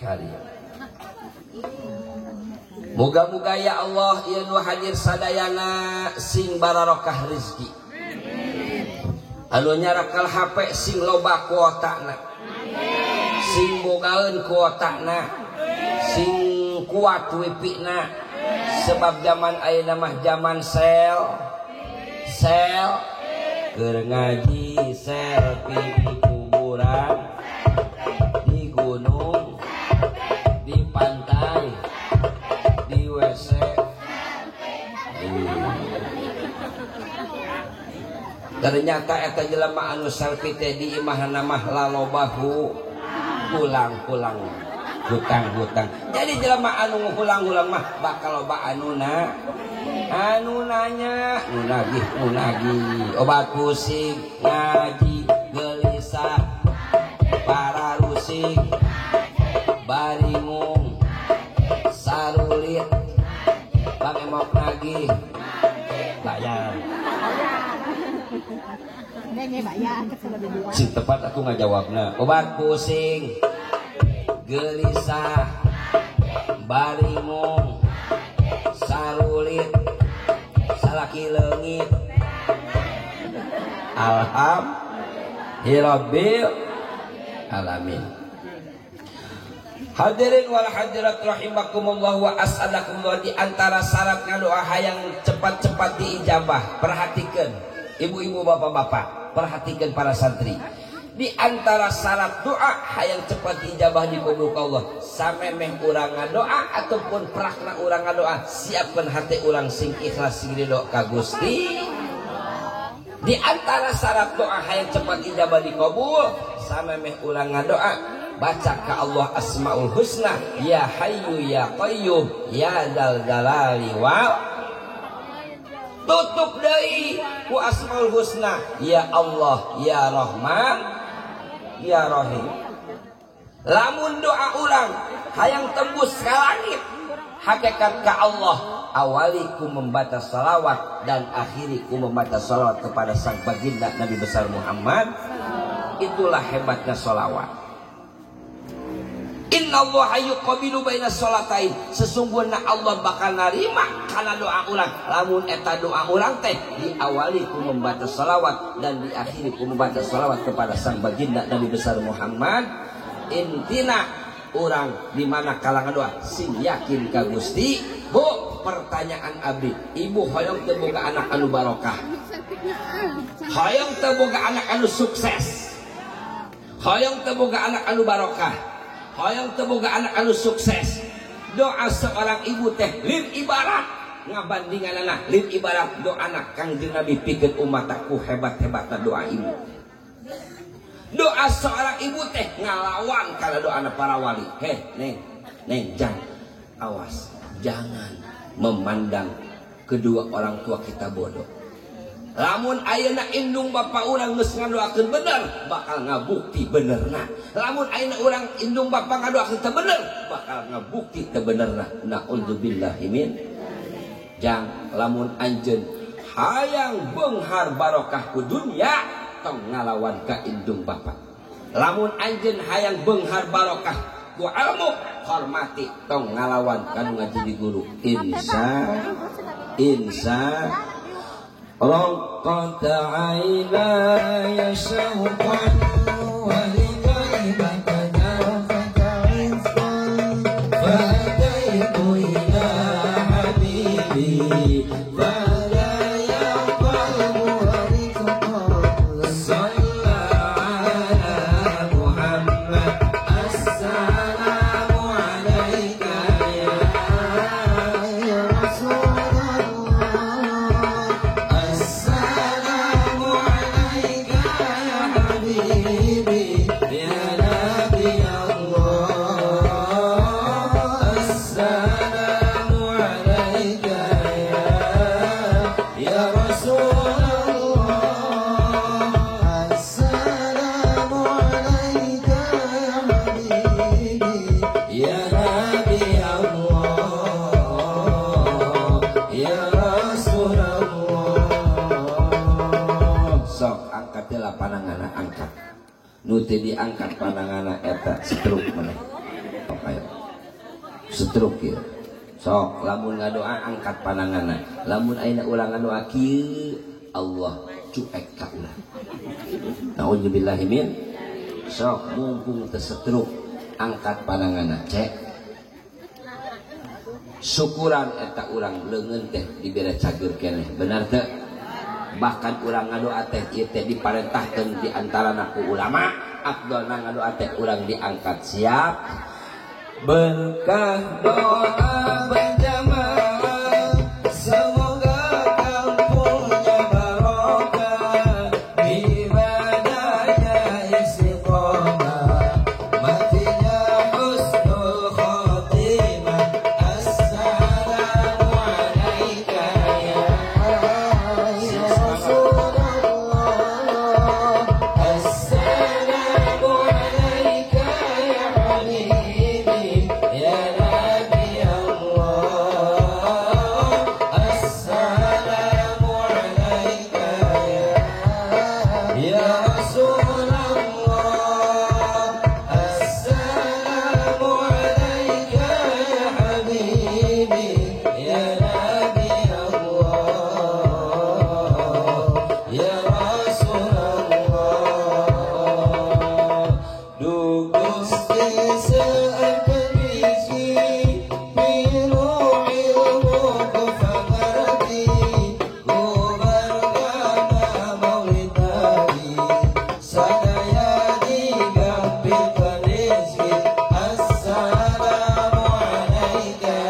Karim. Moga-moga ya Allah ieu nu hadir sadayana sing bararokah rezeki. Anu nyarakal HP sing loba kuotana. Sing bogaeun kuotana. Sing kuat wifi-na. Sebab zaman ayeuna mah zaman sel. Sel Keur ngaji selfie di kuburan, di gunung, di pantai, di WC. Ternyata eta jelema anu selfie teh di imahna mah lalobahu hulang-hulang, hutang-hutang. Jadi jelema anu hulang-hulang mah bakal loba anuna. Anu nanya, nu nagih, nu nagih. Obat pusing, ngaji, gelisah, pararusing, baringung, sarulit, pangemok nagih, bayar. Sing tepat aku ngajawabna. Obat pusing, gelisah, baringung, sarulit, salaki leungit. Alhamdulillahirabbil alamin. Hadirin wal hadirat rahimakumullah wa as'alakumullah. Di antara syarat ngadoa hayang cepat-cepat diijabah, perhatikan ibu-ibu, bapak-bapak, perhatikan para santri. Di antara syarat doa hayang cepat diijabah dikabul Allah, samemeh urang ngadoa ataupun prakna urang ngadoa, siapkeun hati urang sing ikhlas sing ridho ka Gusti. Di antara syarat doa hayang cepat ijabah dikabul, samemeh urang ngadoa baca ka Allah Asmaul Husna, ya Hayyu ya Qayyum ya Dzal Jalali wal. Tutup deui ku Asmaul Husna, ya Allah ya Rahman ya Rahim. Lamun doa urang hayang tembus ka langit, hakikat ka Allah, awali ku membaca salawat dan akhiri ku membaca salawat kepada sang baginda Nabi besar Muhammad. Itulah hebatnya salawat. Innallaha yuqabilu baina sholatain. Sesungguhnya Allah bakal narima kana doa urang. Lamun eta doa urang teh diawali ku membaca salawat dan diakhiri ku membaca salawat kepada sang baginda Nabi besar Muhammad. Intina urang di mana kalangan doa sing yakin ka Gusti. Bu, pertanyaan abdi, ibu hoyong teu boga anak anu barokah, hoyong teu boga anak anu sukses, hoyong teu boga anak anu barokah, hoyong teu boga anak anu sukses. Doa seorang ibu teh lin ibarat ngabandinganana, lin ibarat doa anak Kangjeng Nabi pikeun umat aku hebat-hebatna doa ibu. Doa seorang ibu teh ngalawan kana doa para wali. Heh, neng, neng, jangan, awas, jangan memandang kedua orang tua kita bodoh. Lamun ayeuna indung bapa urang geus ngadoakeun bener, bakal ngabukti benerna. Lamun ayeuna urang indung bapa ngadoakeun teu bener, bakal ngabukti teu benerna. Naudzubillahi min. Jang lamun anjeun hayang beunghar barokah ku dunya, tong ngalawan ka indung bapa. Lamun anjeun hayang beunghar barokah ku ilmu, hormati tong ngalawan ka nu ngaji di guru. Insya insya رقت عيناي شوقا ولطيبة ذرفت عزقا فأتيت إلى حبيبي فلا يقلب رزقا صلى على محمد السلام عليك يا رسول diangkat panangana eta stroke maneh. Ayo. Stroke ieu. Sok lamun ngadoa angkat panangana. Lamun ayeuna urang ngadoa kieu, Allah cuek ka urang. Nauzubillahi min. Sok mumpung teu stroke angkat panangana cek. Syukuran eta urang leungeun teh dibere cager keneh. Benar teu? Bahkan urang ngadoa teh ieu teh diparentahkeun di antarana ku ulama, afdolna ngadoa teh urang diangkat siap. Berkah doa berjamaah, semoga kampungnya barokah, ibadahnya istiqomah, matinya husnul khotimah. Assalamu alaika ya Rasulullah, assalamu alaika ya habibi, ya Nabi Allah, assalamu alaika ya Rasulullah, assalamu alaika ya habibi, ya Nabi Allah, ya Rasulullah. Duh Gusti seueur rizki, milu ilmu ku pangarti, ku berkah maulid Nabi, sadaya digampilkeun rizki. Assalamu alaika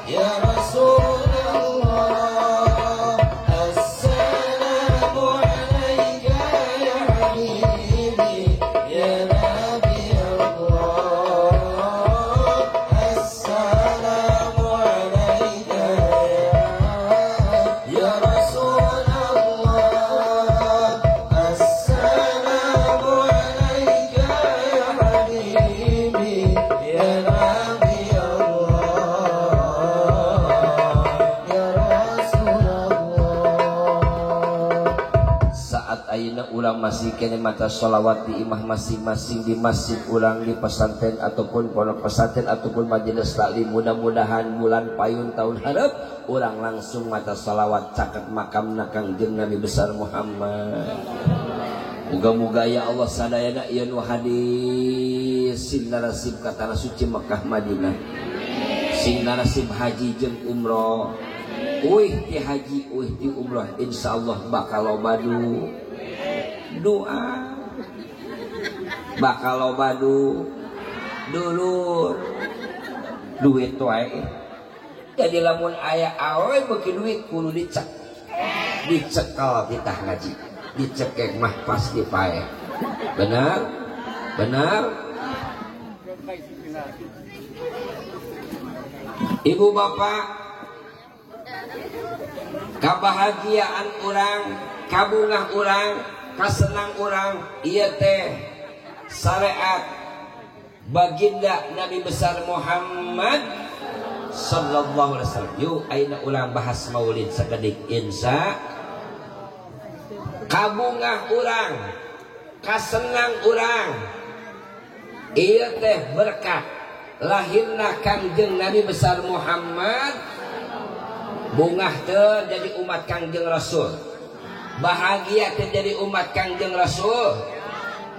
ya Rasulullah, assalamu alaika ya habibi, ya Nabi Allah, assalamu alaika ya Rasulullah, assalamu alaika ya habibi, ya Nabi Allah, ya Rasulullah. Saat ayeuna urang masih kene maca sholawat di imah masing-masing, di masjid urang, di pesantren ataupun pondok pesantren ataupun majelis taklim, mudah-mudahan bulan payun tahun hareup urang langsung maca sholawat caket makamna Kangjeng Nabi besar Muhammad. Muga-muga ya Allah sadayana ieu nu hadis sing narasib ka tanah suci Mekah Madinah, sing narasib haji jeung umroh, uih ti haji uih ti umroh, insyaallah bakal loba doa, bakal loba dulur, duit wae. Jadi lamun aya awe beuki duit kudu dicek, dicekel titah ngaji, dicekek mah pasti paeh. Benar? Benar? Ibu bapak, kabahagiaan urang, kabungah urang, kasenang urang ieu teh syariat baginda Nabi besar Muhammad sallallahu alaihi wasallam. Yuk ayeuna urang bahas maulid sakedik insya. Kabungah urang, kasenang urang ieu teh berkat lahirna Kangjeng Nabi besar Muhammad. Bungah teu jadi umat Kangjeng Rasul, bahagia teu jadi umat Kangjeng Rasul.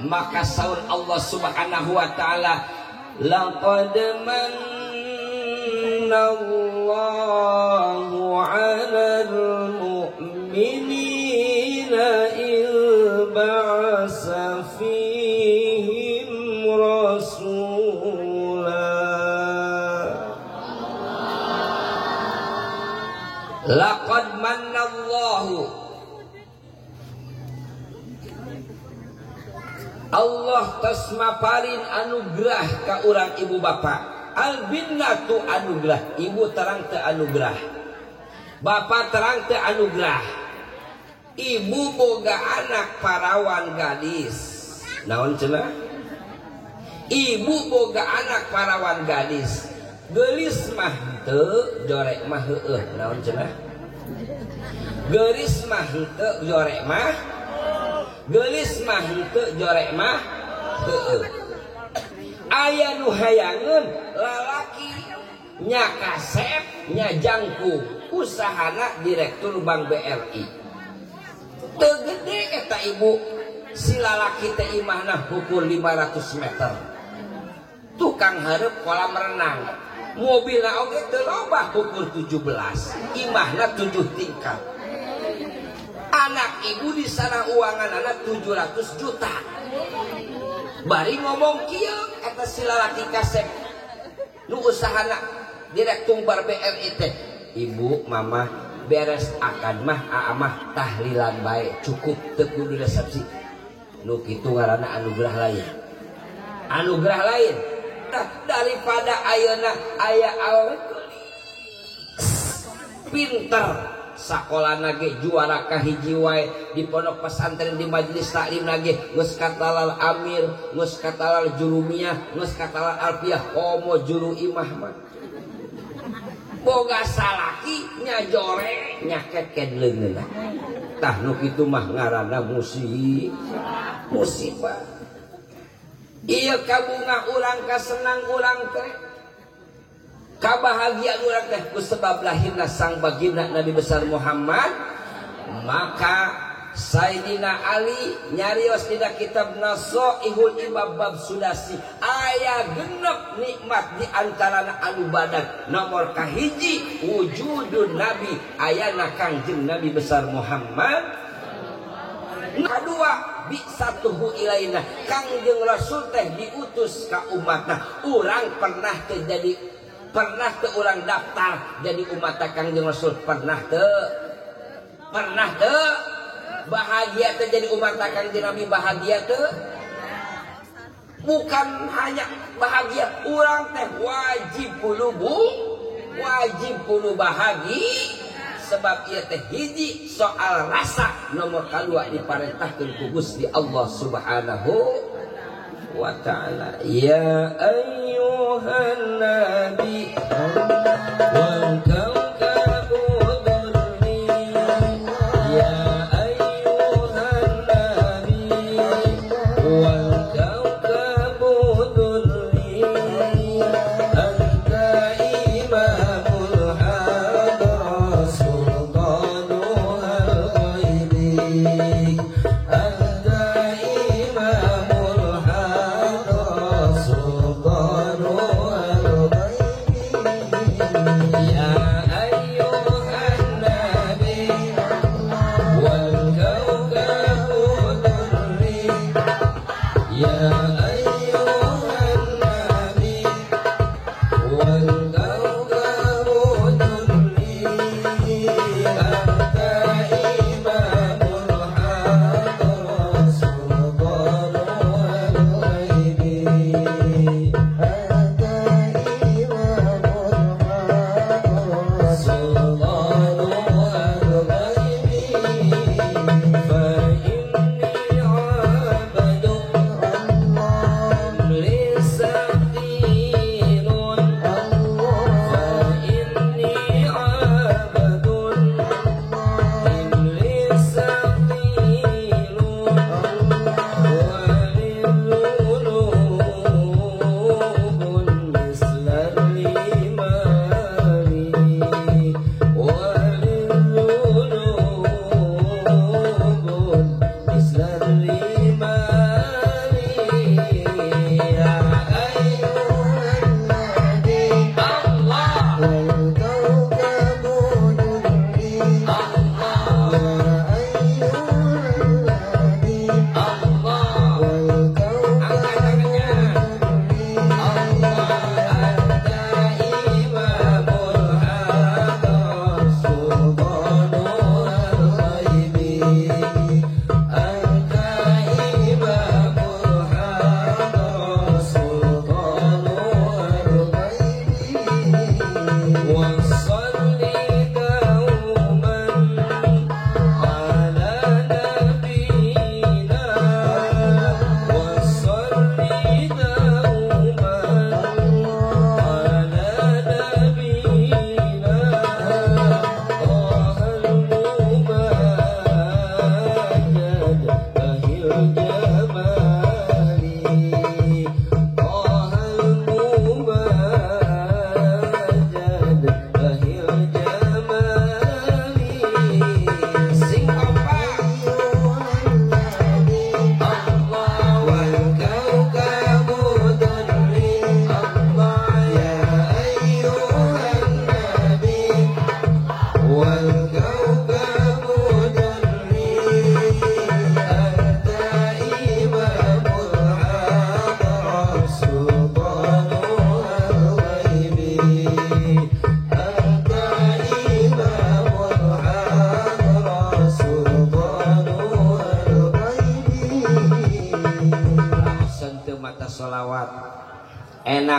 Maka saur Allah Subhanahu wa taala, laqad manallahu 'alal mu'minina idh ba'asa fihim rasula. Laqad manallahu, Allah tos maparin anugerah ka urang ibu bapak. Albinnatu anugerah, ibu terang teu anugerah, bapak terang teu anugerah. Ibu boga anak parawan gadis, naon cenah? Ibu boga anak parawan gadis, geulis mah henteu, jorek mah heueuh, naon cenah? Geulis mah henteu, jorek mah, geulis mah henteu, jorek mah heueuh. Aya nu hayangeun lalaki nya kasep nya jangkung, usahana direktur Bank BRI. Teu gede eta ibu, si lalaki teh imahna hukur 500 meter. Tukang hareup kolam renang, mobilna oge teu loba hukur 17, imahna 7 tingkat. Anak ibu di sana uangan anak 700 juta. Bari ngomong kieu eta si lalaki kasep nu usahana direktur bar BRI teh. Ibu mama beres akad mah aa mah tahlilan bae cukup teu kudu resepsi. Nu kitu ngaranna anugerah lain. Anugerah lain. Nah, daripada ayeuna aya awewe pinter sakolana ge juara kahiji wae di pondok pesantren di majelis taklim lagi geus katalal amir geus katalal jurumiyah geus katalal alfiah komo juru imah mah boga salaki nyajore nyakeket leungeunna tah nu kitu mah ngaranna musibah. Ieu kabunga urang kasenang urang teh kabahagiaan urang teh ku sebab lahirna sang baginda Nabi besar Muhammad. Maka Sayyidina Ali nyarios dina kitab Nasaihul Ibab bab sudasi aya genep nikmat di antarana anu badag. Nomor kahiji wujudun Nabi ayana Kangjeng Nabi besar Muhammad. Kedua bisatuhu ilaina Kangjeng Rasul teh diutus ka umatna. Urang pernah terjadi pernah ke orang daftar jadi umat Kangjeng Rasul pernah te bahagia teh jadi umat Kangjeng Nabi bahagia te bukan hanya bahagia urang teh wajib kudu wajib kudu bahagia sebab ieu teh hiji soal rasa nomor kadua diparentahkeun ku Gusti Allah Subhanahu wa ta'ala. Ya ayyuhan nabi wal kawkabu durri ya ayyuhan nabi wal kawkabu durri anta imamul hadra sultanul ghaibi anta imamul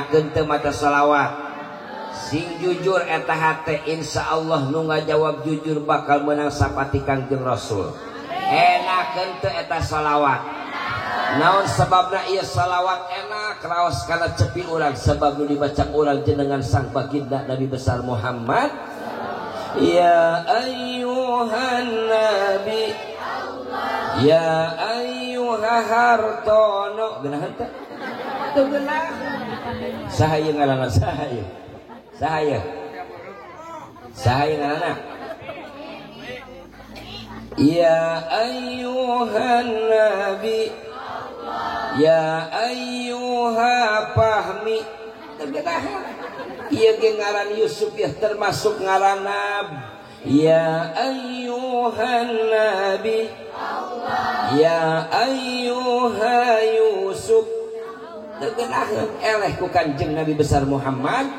Enakeun teu mata sholawat? Sing jujur eta hate, insyaallah nu ngajawab jujur bakal menang sapati Kangjeng Rasul. Enakeun teu eta sholawat? Naon sebabna ieu sholawat enak raos kana cepi urang? Sebab nu dibaca urang jenengan sang baginda Nabi besar Muhammad. Ya ayyuhan nabi, ya ayyuha hartono. Geunah teu? Teu geunah. Saha ieu ngaranna? Saha ieu? Saha ieu? Saha ieu ngaranna? Ya ayyuhan nabi, ya ayyuha fahmi. Teu geunah. Ieu ge ngaran Yusuf ya, termasuk ngaran Ya ayyuhan nabi, ya ayyuha Yusuf. Teu geunaheun eleh ku Kanjeng Nabi besar Muhammad.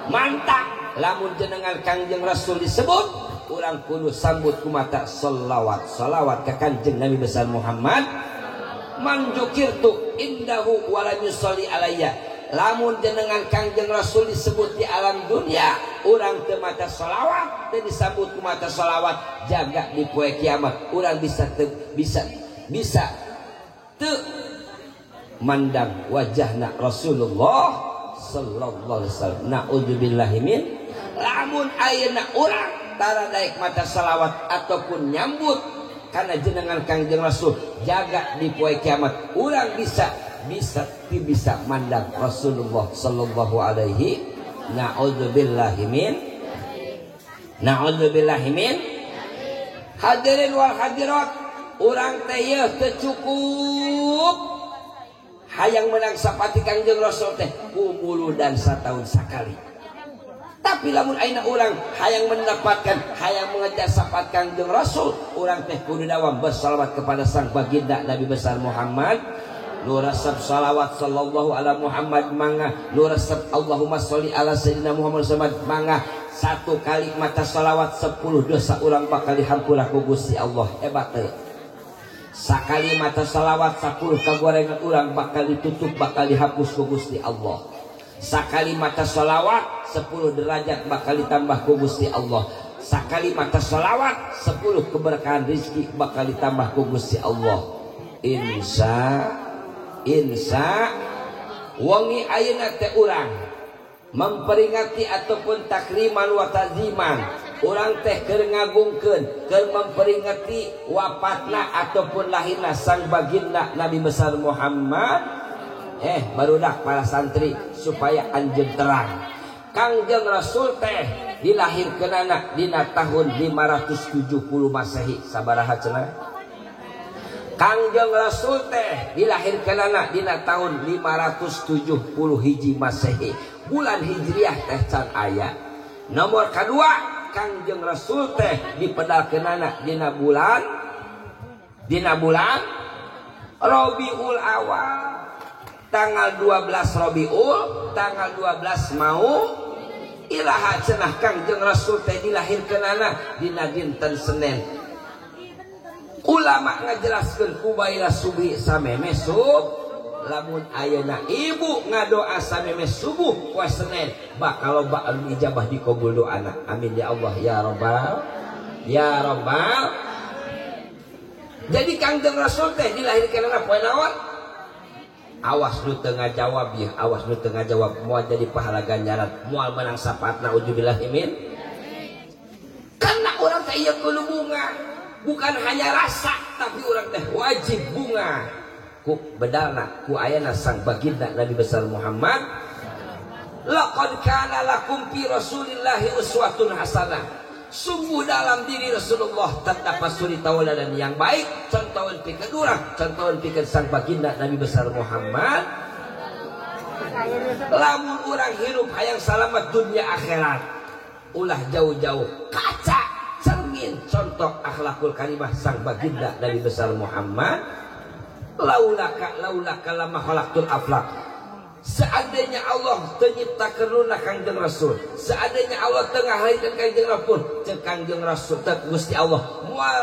Mantap lamun jenengan Kangjeng Rasul disebut, urang kudu sambut ku mata selawat. Selawat ka Kanjeng Nabi besar Muhammad. Man dzukirtu indahu wa lam yusalli alayya. Lamun jenengan Kangjeng Rasul disebut di alam dunia, urang teu mata sholawat, teu disambut ku mata sholawat, jaga di poe kiamat urang bisa teu, bisa bisa teu mandang wajahna Rasulullah sallallahu alaihi wasallam. Naudzubillahi min. Lamun ayeuna urang tara daek mata sholawat ataupun nyambut karena jenengan Kangjeng Rasul, jaga di poe kiamat urang bisa bisa bisa mandang Rasulullah sallallahu alaihi. Naudzubillahi min. Naudzubillahi min. Hadirin wal hadirat, urang teh yeuh teu cukup hayang menang sapati Kangjeng Rasul teh kumuludan satahun sakali. Tapi lamun ayeuna urang hayang mendapatkan, hayang mengejar syafaat Kangjeng Rasul, urang teh kudu dawam bersalawat kepada sang baginda Nabi besar Muhammad. Nu resep salawat sallallahu ala Muhammad mangga, nu resep Allahumma sholli ala sayyidina Muhammad sallallahu mangga. Satu kali mata salawat 10 dosa urang bakal dihampura ku Gusti Allah. Hebat teu? Sakali mata salawat 10 kagorengan urang bakal ditutup, bakal dihapus ku Gusti Allah. Sakali mata salawat 10 derajat bakal ditambah ku Gusti Allah. Sakali mata salawat 10 keberkahan rezeki bakal ditambah ku Gusti Allah. Insya wengi ayeuna teh urang memperingati ataupun takriman wa ta'ziman, urang teh keur ngagungkeun, keur memperingati wafatna ataupun lahirna sang baginda Nabi besar Muhammad. Barudak para santri supaya anjeun terang. Kangjeng Rasul teh dilahirkeunana dina tahun 570 Masehi. Sabaraha cenah? Kangjeng Rasul teh dilahirkeunana dina tahun 570 hiji Masehi. Bulan Hijriah teh can aya. Nomor kadua, Kangjeng Rasul teh dipedalkeunana dina bulan Rabiul Awal. Tanggal 12 Rabiul, tanggal 12 mau ilaha cenah Kangjeng Rasul teh dilahirkeunana dina dinten Senin. Ulama ngajelaskeun kubaila subuh sameme sub, lamun ayeuna ibu ngadoa sameme subuh poe Senin bakal loba anu ijabah dikabul doana. Amin ya Allah ya Rabbal ya Rabbal. Jadi Kangjeng Rasul teh dilahirkeunana poe naon? Awas nu teu ngajawab ya, awas nu teu ngajawab moal jadi pahala ganjaran, moal menang syafaatna ujubillahi min. Karena urang teh ieu kudu bunga, bukan hanya rasa tapi urang teh wajib bunga. Ku bedalna ku ayana sang baginda Nabi besar Muhammad. Laqad kana lakum fi Rasulillahi uswatun hasanah. Sungguh dalam diri Rasulullah terdapat suri tauladan yang baik, contohan pikeun urang, contohan pikeun sang baginda Nabi besar Muhammad. Lamun urang hirup hayang salamat dunia akhirat, ulah jauh-jauh kaca cermin contoh akhlakul karimah sang baginda Nabi besar Muhammad. Laulaka laulaka lama khalaqtul aflaq. Seandainya Allah menciptakan luna Kangjeng Rasul, seandainya Allah tengah lahirkan Kangjeng Rasul, cek Kangjeng Rasul teh Gusti Allah moal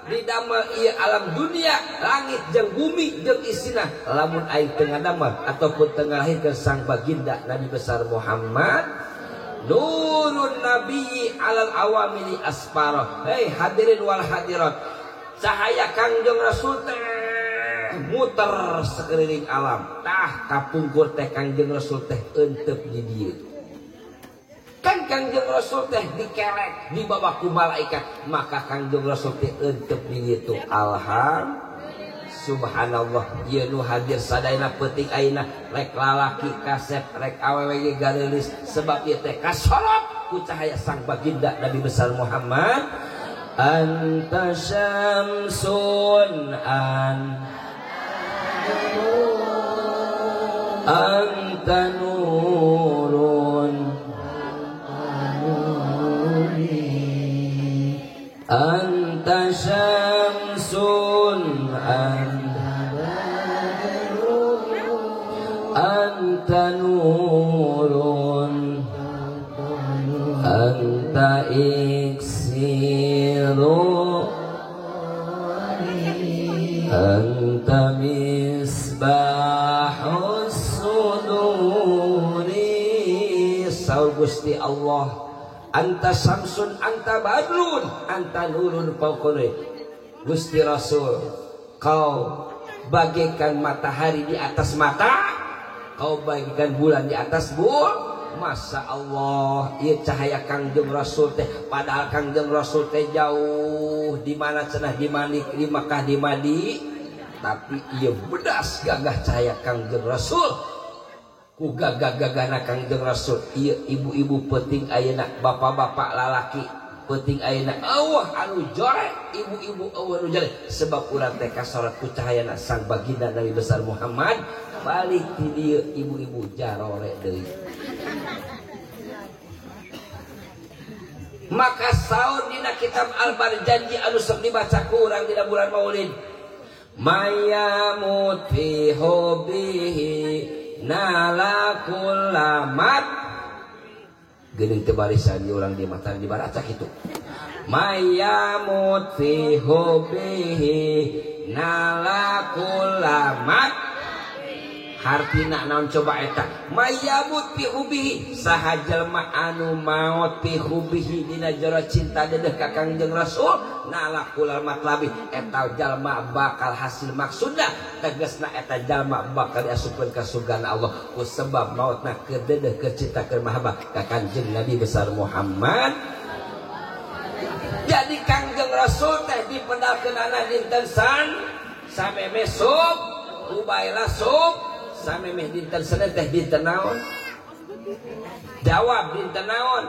didamel ieu alam dunia langit jeung bumi jeung isina lamun aing teu ngadamel ataupun teu ngalahirkeun sang baginda Nabi besar Muhammad nurun nabiyyi alal awamili asfara. Hei hadirin wal hadirat, cahaya Kangjeng Rasul teh muter sekeliling alam. Tah kapungkur teh Kangjeng Rasul teh eunteup di dieu. Kan Kangjeng Rasul teh dikerek dibawa ku malaikat, maka Kangjeng Rasul teh eunteup di dieu. Alhamdulillah. Subhanallah, ieu nu hadir sadayana peuting ayeuna rek lalaki kasep rek awewe ge gareulis sebab ieu teh kasorot ku cahaya sang baginda Nabi besar Muhammad. Anta syamsun an anta nurun anta syamsun anta nurun anta iksiru anta misbahus suduri. Saur Gusti Allah, anta samsun anta badrun anta nurun fawqani. Gusti Rasul, kau bagaikan matahari di atas mata, kau bagaikan bulan di atas bul. Masya Allah, ieu cahaya Kangjeng Rasul teh, padahal Kangjeng Rasul teh jauh di mana cenah di Malik, di Makkah, di Madi, tapi ieu bedas gagah cahaya Kangjeng Rasul. Ku gagah-gagahna Kangjeng Rasul, ieu ibu-ibu peuting ayeuna, bapak-bapak lalaki peuting ayeuna, eueuh anu jorek, ibu-ibu eueuh anu jorek, sebab urang teh kasorot ku cahayana sang baginda Nabi besar Muhammad. Balik ti dieu ibu-ibu jarore deui. Maka saur dina kitab Al-Barjanji anu sok dibaca ku urang dina bulan Maulid, mayamut fi hubbihi nalakulamat. Geuning teu barisan urang di mata dibaraca kitu. Mayamut fi hubbihi nalakulamat. Hartina naon coba eta? Mayamut fi hubbihi, saha jelema anu maot fi hubbihi dina jero cinta dedeh ka Kangjeng Rasul, nalakulal matlabi, eta jalma bakal hasil maksudna, tegasna eta jalma bakal diasupkeun ka surgana Allah ku sebab maotna keur dedeh keur cinta keur mahabbah ka Kangjeng Nabi besar Muhammad. Jadi Kangjeng Rasul teh dipendalkeunana dinten san sameme sub ubaila sub samemeh dinten Senin teh dinten naon? Jawab dinten naon?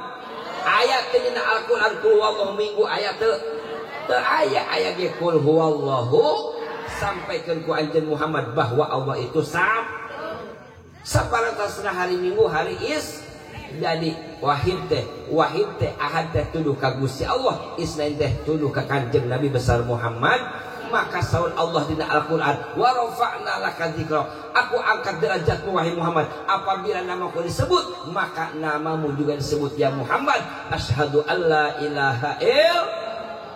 Ayat teh dina Al-Qur'an qul huwallahu minggu ayat teu teu aya, aya ge qul huwallahu sampaikeun ku anjeun Muhammad bahwa Allah itu sam saparantasna hari Minggu hari is. Jadi wahid teh ahad teh tuduh ka Gusti Allah, isnain teh tuduh ka Kanjeng Nabi besar Muhammad. Maka saur Allah dina Al-Qur'an, wa rafa'na laka dzikra, aku angkat derajatmu wahai Muhammad. Apabila namaku disebut, maka namamu juga disebut ya Muhammad. Asyhadu alla ilaha il,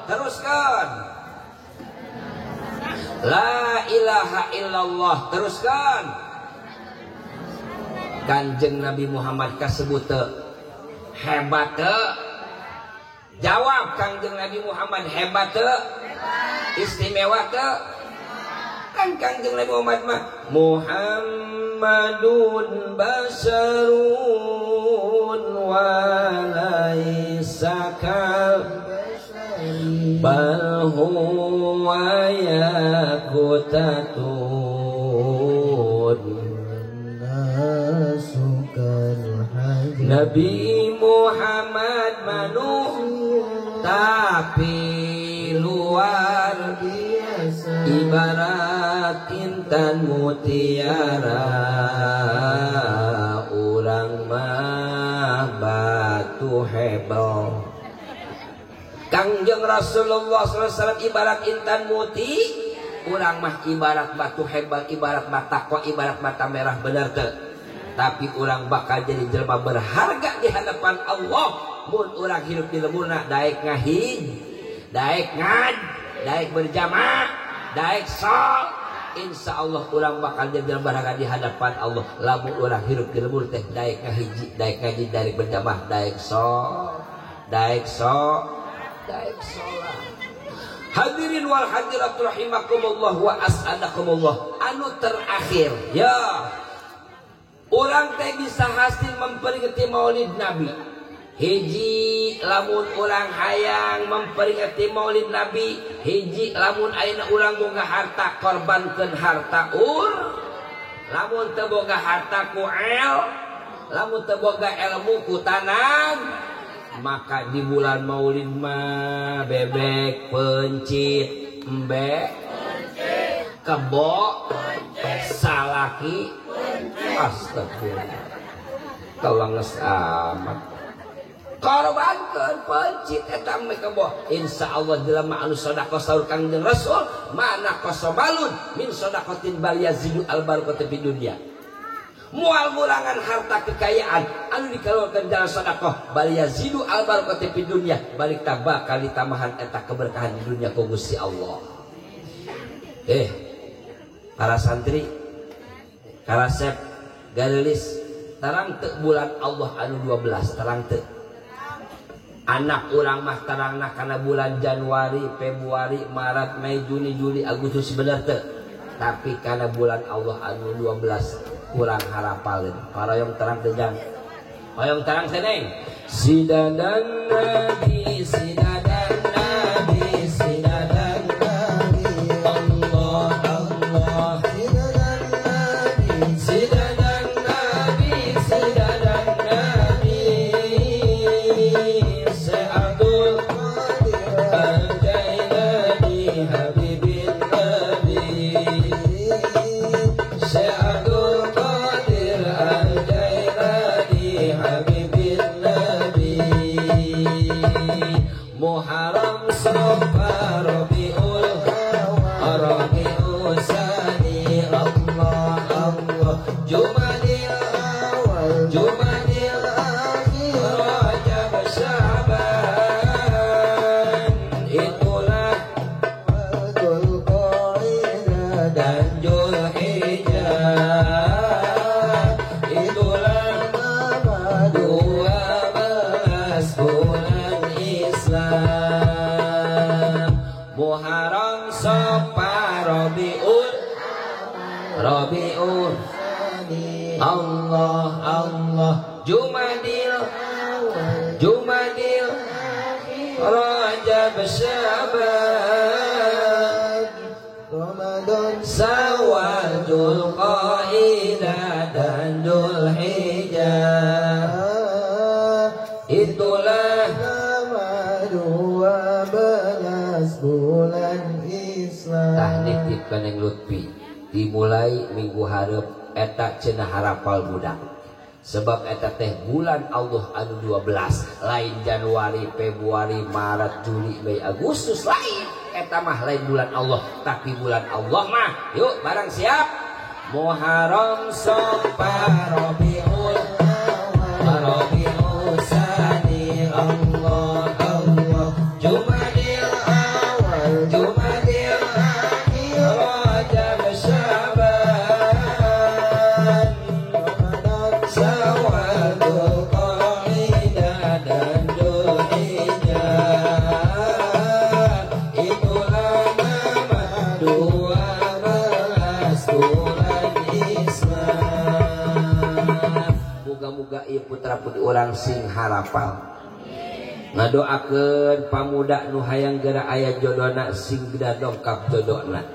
teruskan, la ilaha illallah, teruskan. Kanjeng Nabi Muhammad kasebut teu hebat teu? Jawab, Kangjeng Nabi Muhammad hebat teu? Istimewa teu? Kan Kangjeng Nabi Muhammad mah Muhammadun basarun walaisa kal bal huwa yakutatun Nabi Muhammad manusia tapi luar biasa, ibarat intan mutiara, urang mah batu hebel. Kangjeng Rasulullah SAW ibarat intan muti, urang mah ibarat batu hebel, ibarat mata takwa, ibarat mata merah, bener teu? Tapi urang bakal jadi jelema berharga di hadapan Allah mun urang hidup di lemurna daek ngahij, daek ngad, Daek berjamaah, daek sholat. Insya Allah urang bakal jadi baraka di hadapan Allah. Lamun urang hirup di lembur teh daek ngahiji, daek ngaji, daek berjamaah, daek sholat, daek sholat, daek sholat. Hadirin wal hadirat rahimakumullah wa as'adakumullah. Anu terakhir, ya, urang teh bisa hasil memperingati Maulid Nabi. Hiji lamun urang hayang memperingati Maulid Nabi, hiji lamun ayeuna urang boga harta korbankeun harta ur, lamun teu boga harta ku el, lamun teu boga ilmu ku tanam, maka di bulan Maulid mah bebek pencit, embe kebo salaki, astagfirullah, telenges amat. Korbankeun pencit eta mah kebo. Insyaallah jelema anu sedekah saur Kangjeng Rasul, mana qasabalun min sedaqatin bal yazidu al barakatu fid dunya. Moal ngurangan harta kekayaan anu dikeluarkeun jalan sedekah, bal yazidu al barakatu fid dunya, balik tambah kali tambahan eta keberkahan di dunia ku Gusti Allah. Para santri, karasep, garelis, tarang teu bulan Allah anu 12, tarang teu. Anak urang mah tarangna kana bulan Januari, Februari, Maret, Mei, Juni, Juli, Agustus bener teu. Tapi kana bulan Allah anu 12 kurang harapaleun. Paroyong terang teu jang. Hoyong terang teu neng. Sidadan Nabi, sidadan Nabi, sidadan Nabi, Allah Allah. Sidadan Nabi, sidadan Nabi, sidadan Nabi. Abdul Qadir Al-Jailani Habibin Nabi, Syekh Abdul Qadir Al-Jailani Habibin Nabi. Muharram Safar Rabiul Rabiul Sani, Allah Allah. Jumadil Awal, Jumadil Akhir, Rajab Sya'ban, itulah Dzulqa'dah dan Dzulhijjah, itulah nama 12 bulan Islam. Muharram Safar Rabiul Rabiul Allah Allah. Jumadil Jumadil Rajab Sya'ban, Ramadan, Sawal Dzulqa'dah dan Dzulhijjah, itulah nama 12 bulan Islam. Tah nitipkeun Neng Lutfi dimulai minggu hareup eta cenah harapal budak. Sebab eta teh bulan Allah anu 12, lain Januari, Februari, Maret, Juli, Mei, Agustus, lain. Eta mah lain bulan Allah, tapi bulan Allah mah yuk barang siap. Muharram Safar Rabiul Rabiul Sani, Allah Allah. Jumadil Awal, Jumadil Akhir, Rajab Sya'ban, Ramadan, Syawal, Dzulqa'dah dan Dzulhijjah, itulah nama 12 bulan Islam. Muga-muga ieu putra putri urang sing harapal. Ngadoakeun pamuda nu hayang geura aya jodona sing geura dongkap jodona.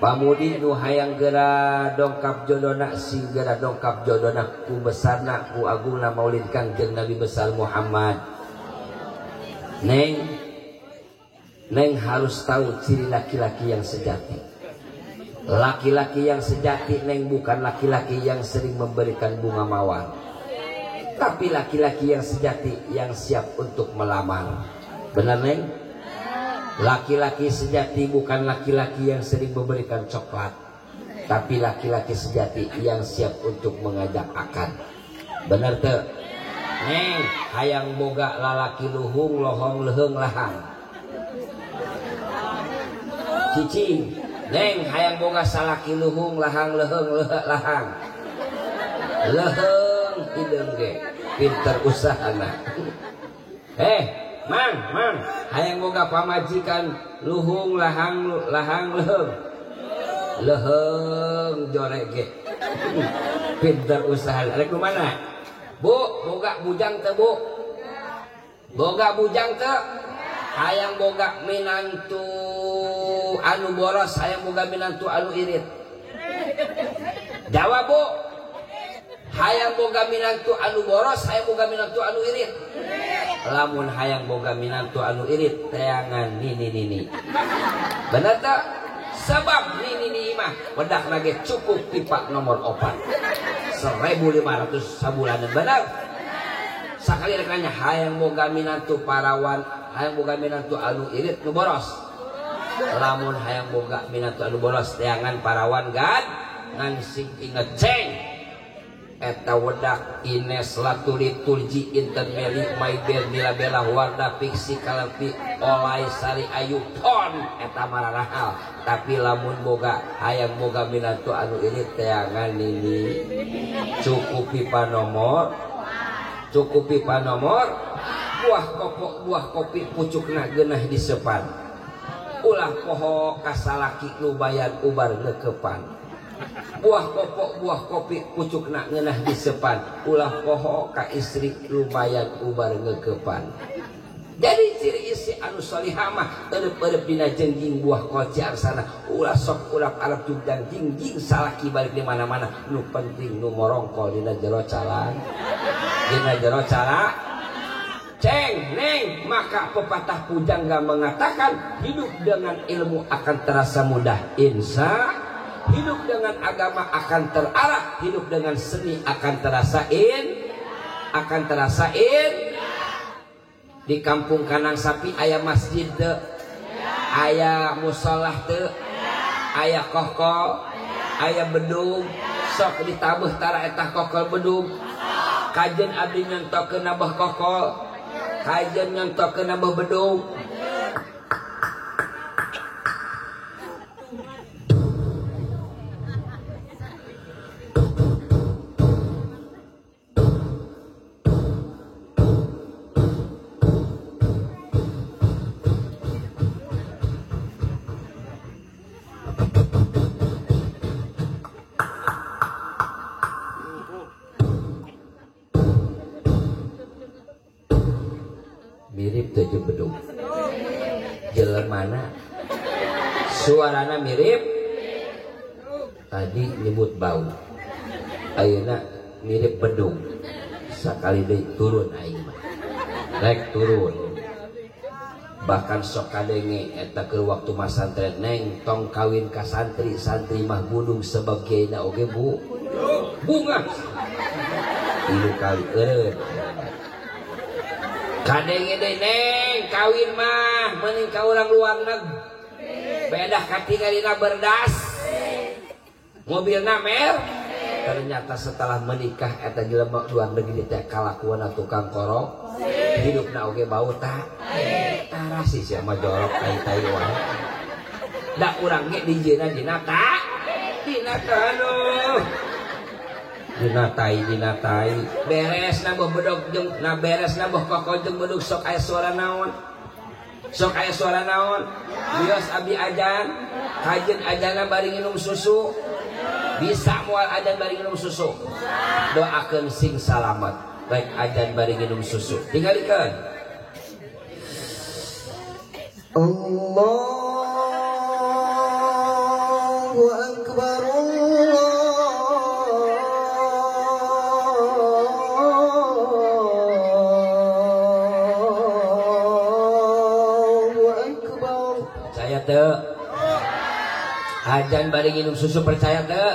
Pamudi nu hayang geura dongkap jodona sing geura dongkap jodona ku besarna ku agungna Maulid Kangjeng Nabi besar Muhammad. Neng, Neng harus tahu ciri laki-laki yang sejati. Laki-laki yang sejati Neng bukan laki-laki yang sering memberikan bunga mawar, tapi laki-laki yang sejati yang siap untuk melamar. Benar Neng? Laki-laki sejati bukan laki-laki yang sering memberikan coklat, tapi laki-laki sejati yang siap untuk mengajak akad. Benar teu? Neng, hayang boga lalaki luhung lohong leuheung lahang. Cicing. Neng hayang boga salaki luhung lahang leheng lehek lahang. Leheng hideung ge pinter usahana. Mang, mang hayang boga pamajikan luhung lahang lahang leheng. Leheng jorek ge. Pinter usaha. Rek nu mana? Bu, boga bujang teu, Bu? Boga bujang teu? Hayang boga minantu anu boros, hayang boga minantu anu irit. Jawab, Bu. Hayang boga minantu anu boros, hayang boga minantu anu irit. Lamun hayang boga minantu anu irit, teangan nini nini. Bener teu? Sebab nini nini mah wedak lagi cukup pipa nomor 4. 1.500 sabulanan, bener? Sakali rek nanya hayang boga minantu parawan, hayang boga minantu anu irit nu boros. Lamun hayang boga minantu anu boros teangan parawan gad ngan sing inget ceng. Eta wedak Ines Latuli Tulji Inten Meli Maibel Milabela Warda Fiksi Kalepi Olai Sari Ayu Pon eta mararahal. Tapi lamun boga hayang boga minantu anu irit teangan nini cukup pipa nomor, cukup pipa nomor. Buah kopok buah kopi pucukna geunah disepan, ulah poho kasalaki nu bayan ubar ngeukepan. Buah kopok buah kopi pucukna ngeunah disepan, ulah poho ka istri lumayan ubar ngeukepan. Jadi ciri isi anu solihah mah eueup-eueup dina jengjing buah koci arsana, ulah sok urap arab jugdang jingjing salaki balik di mana-mana, nu penting nu morongkol dina jero calan, dina jero cala. Ceng neng, maka pepatah pujangga mengatakan hidup dengan ilmu akan terasa mudah, insya. Hidup dengan agama akan terarah, hidup dengan seni akan terasa in, akan terasa in. Di kampung Kanang Sapi aya masjid teu, aya musolah teu, aya kokol, aya bedug, sok ditabuh tara eta kokol bedug. Kajen abdi nyontokeun nabah kokol, kajen nyontokeun nabah bedug. Mirip tujuh bedug jelemana suarana mirip. Tadi nyebut bau, ayeuna mirip bedug. Sakali deui turun aing mah, rek turun. Bahkan sok kadenge eta keur waktu masantren, neng tong kawin ka santri, santri mah gunung sebab kiaina oge bu bunga tilu kali eureun. Kadenge deui neng kawin mah meuning ka urang luar negeri, bedah katingalina berdas, mobilna mer. Ternyata setelah menikah eta jelema luar negeri teh kalakuanna tukang korok, hidupna oge bau ta tarasi sia mah jorok tai-tai wae. Da urang ge dijieuna dina ta dina tanu dina tai dina tai beres na boh bedog jeung na beres na boh kokol jeung bedog sok aya suara naon, sok aya suara naon. Bios abi ajan kajen ajana bari nginum susu, bisa moal ajan bari nginum susu. Doakeun sing salamet baik ajan bari nginum susu. Tinggalikeun Allahu akbar, Allahu akbar. Percaya teu? Ajan bari nginum susu percaya teu?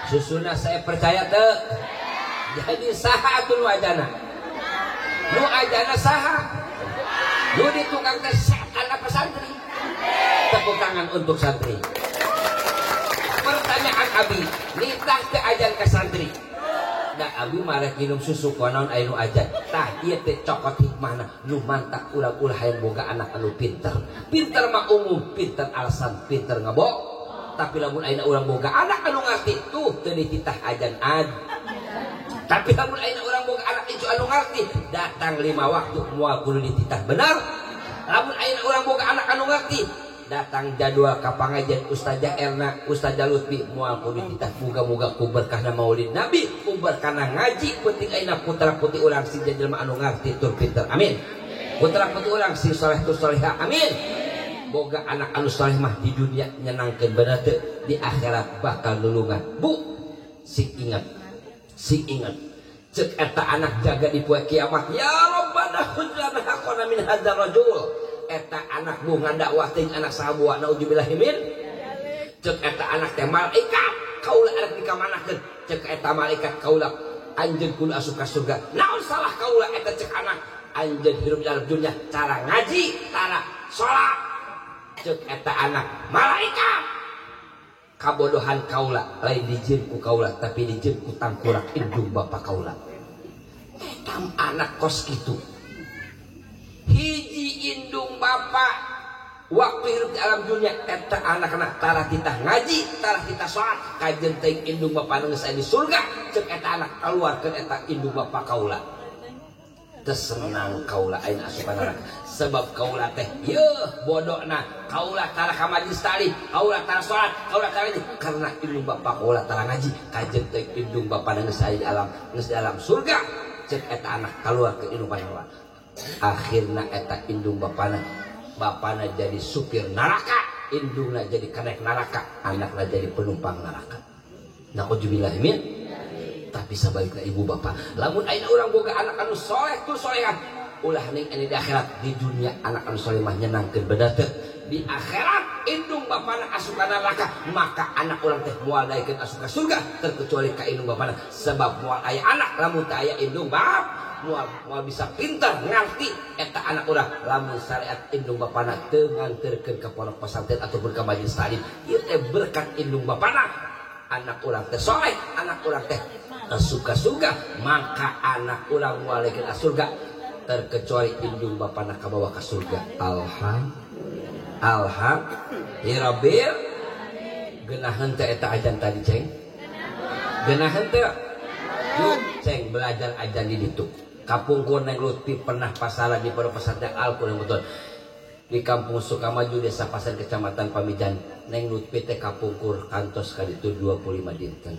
Susuna saya percaya teu? Jadi saha atuh nu ajana? Nu ajana saha? Nu di tukang teh setan apa santri? Tepuk tangan untuk santri. Pertanyaan abi, nitah teu ajan ka santri? Da abi mah rek minum susu kunaon aya nu ajan. Tah ieu teh cokot hikmahna nu mantak urang-ulah hayang boga anak anu pinter. Pinter mah umum, pinter alasan, pinter ngabok. Tapi lamun ayeuna urang boga anak anu ngarti tuh teu dititah ajan ad. Tapi lamun ayeuna urang boga anak incu anu ngarti datang 5 waktu moal kudu dititah benar. Lamun ayeuna urang boga anak anu ngarti datang jadwal ka pangajian Ustazah Erna, Ustazah Lutfi moal kudu dititah. Muga-muga ku berkahna Maulid Nabi, ku berkahna ngaji penting ayeuna putra putri urang sing jadi jelema anu ngarti tur pinter. Amin. Putra putri urang sing soleh tur solehah. Amin. Boga anak anu soleh mah di dunia nyenangkeun bener teu, di akhirat bakal nulungan. Bu, sing ingat. Sing ingat. Cek eta anak jaga di poe kiamat. Ya Rabbana khudh lana haqqana min hadzal rajul. Eta anak bu ngadakwah teuing anak sahabuana naudzubillahi min. Cek eta anak teh malaikat kaula arek dikamanakeun. Cek eta malaikat kaula anjeun kudu asup ka surga. Naon salah kaula eta cek anak anjeun hirup dalam dunia cara ngaji, cara salat. Cek eta anak malaikat kabodohan kaula lain dijieun ku kaula tapi dijieun ku tangkurak indung bapa kaula. Eta anak kos kitu hiji indung bapa waktu hirup di alam dunia eta anak-anak tara titah ngaji tara titah salat kajeun teuing indung bapa nu geus aya di surga. Cek eta anak kaluarkeun eta indung bapa kaula. Tersenang kaula ayeuna asupan neraka sebab kaula teh yeuh bodona kaula tara ka majelis taklim kaula tara salat kaula tara ini karena indung bapa kaula tara ngaji kajeun teh indung bapa geus aya di alam geus di alam surga. Cek eta anak kaluar ke indung bapana akhirna eta indung bapana bapana jadi supir neraka indungna jadi kenek neraka anakna jadi penumpang neraka. Naudzubillahi min. Tapi sebaliknya ibu bapak lamun ayeuna urang boga anak anu soleh tur solehan ulah ning di akhirat di dunia anak anu soleh mah nyenangkeun bener teu di akhirat indung bapana asup ka neraka maka anak urang teh moal daekeun asup ka surga terkecuali ka indung bapana sebab moal aya anak lamun teu aya indung bap moal bisa pintar ngarti eta anak urang lamun syariat indung bapana teu nganterkeun ka pondok pesantren ataupun ka majelis taklim ieu teh berkat indung bapana anak urang teh soleh anak urang teh suka surga maka anak urang moal daekeun ka surga terkecuali indung bapana kabawa ka surga. Alhamdulillah. Geunaheun teh eta ajan tadi ceng geunaheun teh yuk ceng belajar ajan di ditu. Kapungkur Neng Lutfi pernah pasaran di pondok pesantren Al-Qur'an betul di kampung Sukamaju desa Pasar kecamatan Pamijan. Neng Lutfi teh kapungkur kantos ka ditu 25 dinten.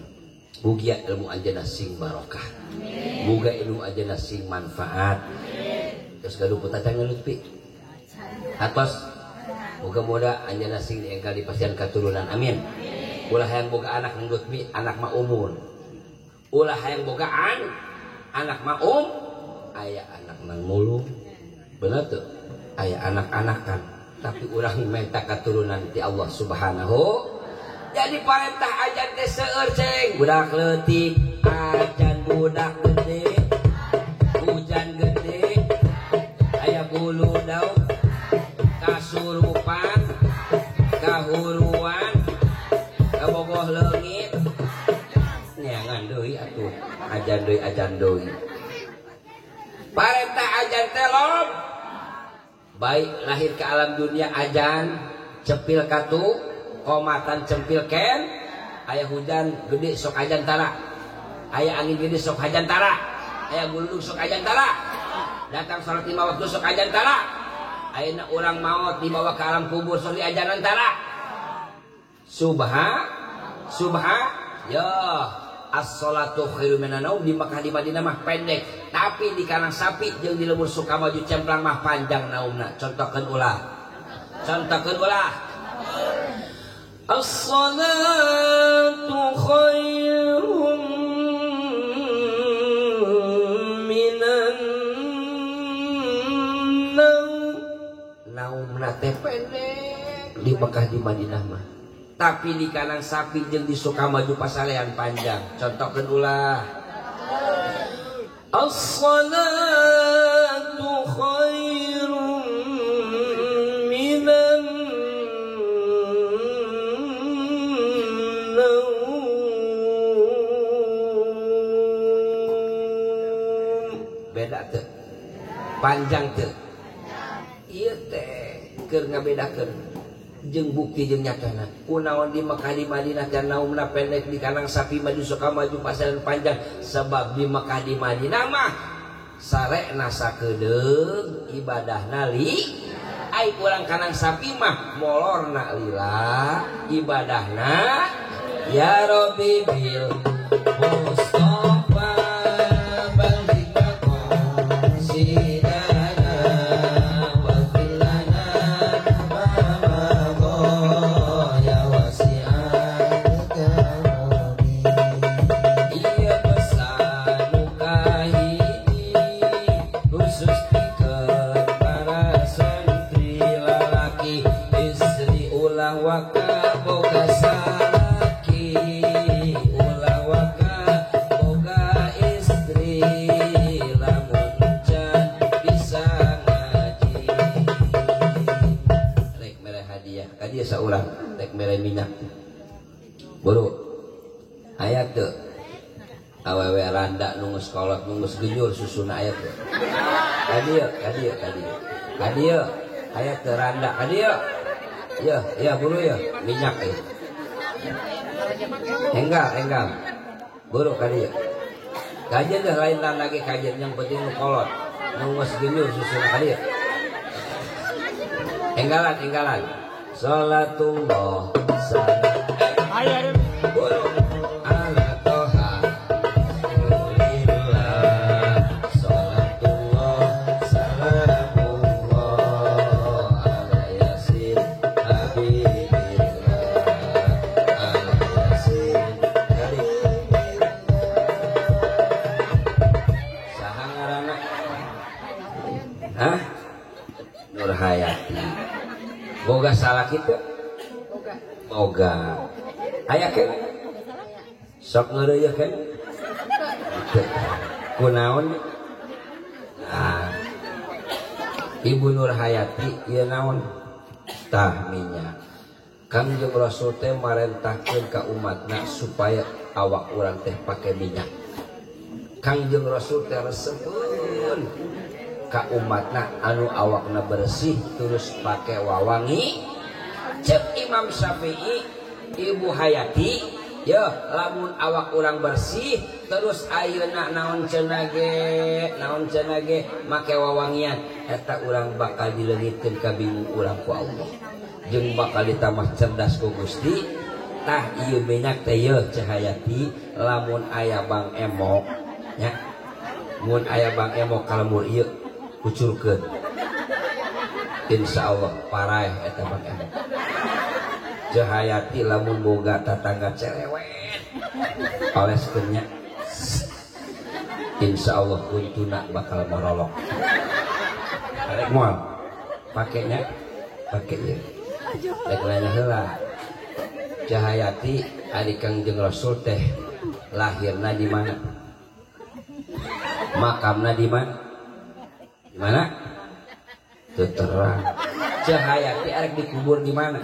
Mugia ilmu anjeunna sing barokah. Muga ilmu anjeunna sing manfaat. Terus gaduh putra Neng Lutfi. Atos muga-muga anjeunna sing dienggal di pasian katurunan. Amin. Ulah hayang boga anak Neng Lutfi, anak mah umur. Ulah hayang boga anak mah aya anak nang mulung. Bener tuh? Aya anak-anakan, tapi urang minta katurunan ti Allah Subhanahu. Jadi parentah ajan teh seueur ceng budak leutik ajan budak gede hujan gede aya bulu daun kasurupan kahuruan kabogoh leungit neangan deui atuh ajan deui parentah ajan teh lob baik lahir ke alam dunia ajan cepil katu komatan cempil ken aya hujan gede sok ajan tara aya angin gede sok ajan tara aya guludug sok ajan tara datang salat 5 waktu sok ajan tara ayeuna urang maot dibawa ke alam kubur sok diajanan tara subha subha ya as-salatu khairu minan naum di Makkah di Madinah mah pendek tapi di Karang Sapi jeung di lembur Sukamaju Cemplang mah panjang naumna. Contohkeun ulah contohkeun ulah as-salatu khairum minan naum. Naumna teh pendek di Mekah di Madinah mah tapi di Kanang Sapi jeung di Sukamaju Pasalean panjang. Contohkeun ulah as-salatu khairum minan naum. Panjang teu? Ieu teh keur ngabedakeun jeung bukti jeung nyatana. Kunaon di Mekah di Madinah teh naumna pendek, di Kandang Sapi maju Sukamaju pasaran panjang, sebab di Mekah di Madinah mah sarekna sakedeung ibadahna li ai urang Kandang Sapi mah molorna lila ibadahna ya Rabbi bil Mustafa balik maqasidana waghfir lana ma madha ya wasi'al karami. Ieu pesan nu kahiji khusus pikeun para santri lalaki istri ulah waka boga salaki ulah waka boga istri lamun can bisa ngaji. Rek mere hadiah ka dieu saurang rek mere minyak buru aya teu awewe randa nu geus kolot nu geus genyur susuna aya teu ka dieu ka dieu ka dieu ka dieu aya teu randa ka dieu ya ya buru ya minyak ya enggal enggal buru ka dieu kajian dah lain randa ge kajian yang penting nu kolot nu geus genyur susuna ka dieu enggalan enggalan salatullah salam buru ala toha Rasulillah salatullah salamullah ala yasin habibillah ala yasin habibillah. Saha ngaranna? Hah? Nurhayati. Boga salaki teu? Boga. Aya keneh? Sok ngeureuyeuh keneh? Teu. Kunaon? Nah, Ibu Nurhayati ieu naon? Tah minyak. Kangjeng Rasul teh marentahkeun ka umatna supaya awak urang teh pake minyak. Kangjeng Rasul teh resepeun ka umatna anu awakna bersih terus pake wawangi. Cek Imam Syafi'i, Ibu Hayati, ya lamun awak urang bersih terus ayeuna naon cenah ge make wawangian eta urang bakal dileungitkeun ka bingung urang ku Allah jeung bakal ditambah cerdas ku Gusti. Tah ieu minyak teh yeuh Cahayati lamun aya bang emok nya mun aya bang emok ka lembur ieu kucurkeun insyaallah paraeh eta bang emok. Cahayati lamun boga tatangga cerewet oleskeun nya insyaallah untuna bakal marolok. Arek moal pakenya pake ieu rek nanya heula. Cahayati ari Kangjeng Rasul teh lahirna di mana? Makamna di mana? Di mana? Teu terang. Cahayati arek dikubur di mana?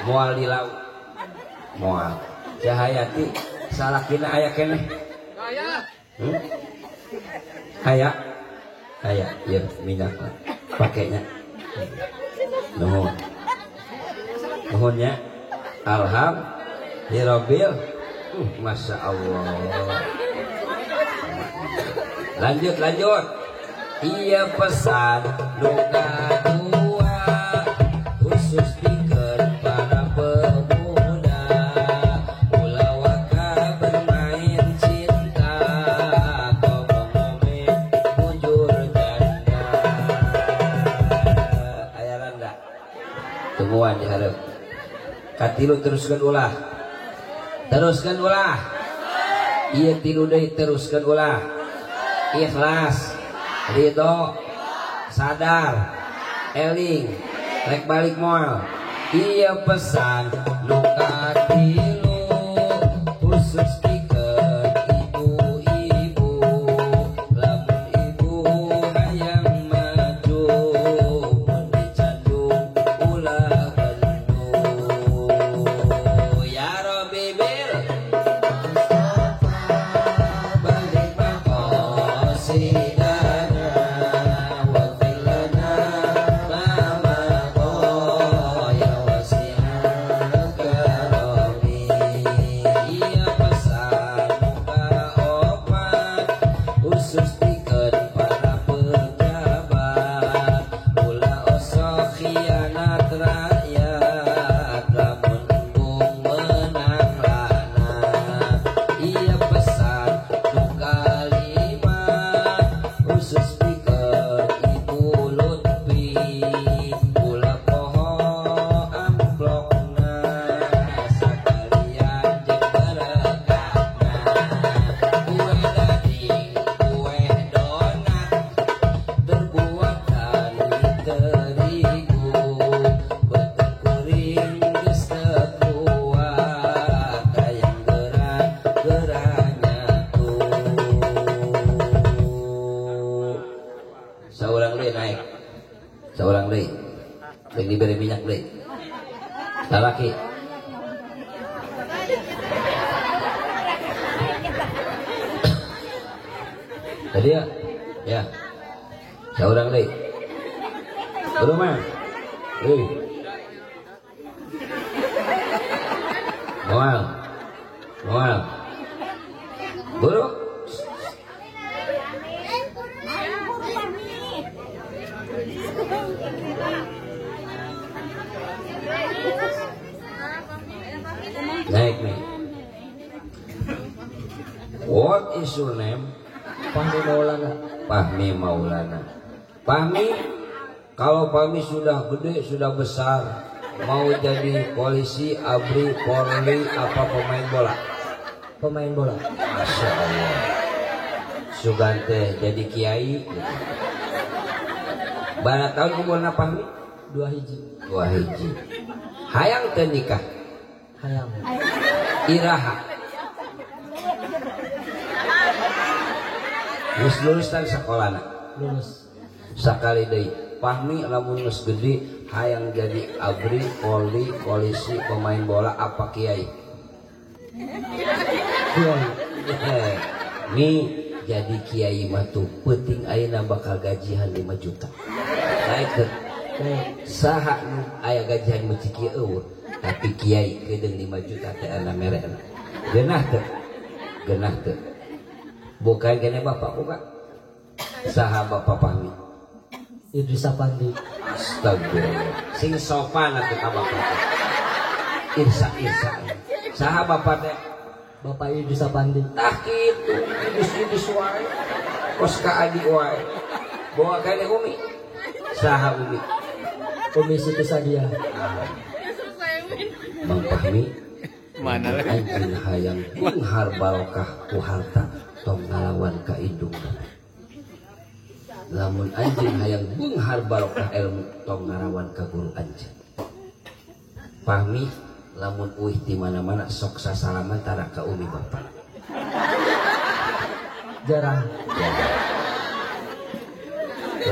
Moal di laut. Moal. Cahayati salakina aya keneh? Aya. Aya. Aya, ieu minyak pakenya. Nuhun. Nuhun nya. Alhamdulillah. Masya Allah. Lanjut lanjut. Iya pesan nu kadua khusus pikeun para pemuda ulah waka bermain cinta komo ngome bujur janda. Aya randa tungguan di hareup katilu teruskeun ulah teruskeun ulah ieu tilu deui teruskeun ulah ikhlas ridho sadar eling rek balik moal. Iya pesan nu katilu khusus pikeun ibu-ibu lamun ibu hayang maju mun dicandung ulah bendu ya Rabbi bil Mustafa balik maqasidana Saurang deui naik. Saurang deui. Rek dibere minyak deui. Lalaki. Tadi ya? Ya. Saurang deui. Buru mah. Deui. Moal. Moal. Buru. Naik nih. What is your name? Fahmi Maulana. Fahmi Maulana. Fahmi, kalau Fahmi sudah gede, sudah besar, mau jadi polisi, abri, polri, apa pemain bola? Pemain bola. Masya Allah. Sugante jadi kiai. Bara tahun umurna Fahmi? 2 hiji. 2 hiji. Hayang teu nikah? Hayang. Iraha. Geus lulusan sakolana? Lulus. Sakali deui Fahmi lamun geus gede hayang jadi abri, poli, polisi, pemain bola apa kiai? Kiai. Mi jadi kiai mah tuh peuting ayeuna bakal gajian 5 juta. Naik teu? Saha nu aya gajian mah cik ieu eueuh, tapi kiai kedeung 5 juta teh ana merena. Geunah teu? Geunah teu? Bukan kene bapak buka. Saha bapak Fahmi? Idris Apandi. Astagfirullah. Sing sopan atuh ka bapak teh. Irsa-irsa. Saha bapak teh? Bapak Idris Apandi. Tah kitu, Idris-Idris wae. Kos ka adi wae. Bawa kene Umi. Saha Umi? Umi Siti Sadia. Mang Fahmi. Mana anjeun hayang beunghar barokah ku harta tong ngalawan ka indung. Lamun anjeun hayang beunghar barokah ilmu tong ngarawan ka guru anjeun. Fahmi lamun uih di mana-mana sok sasalaman tara ka umi bapak. Jarang. Jarang.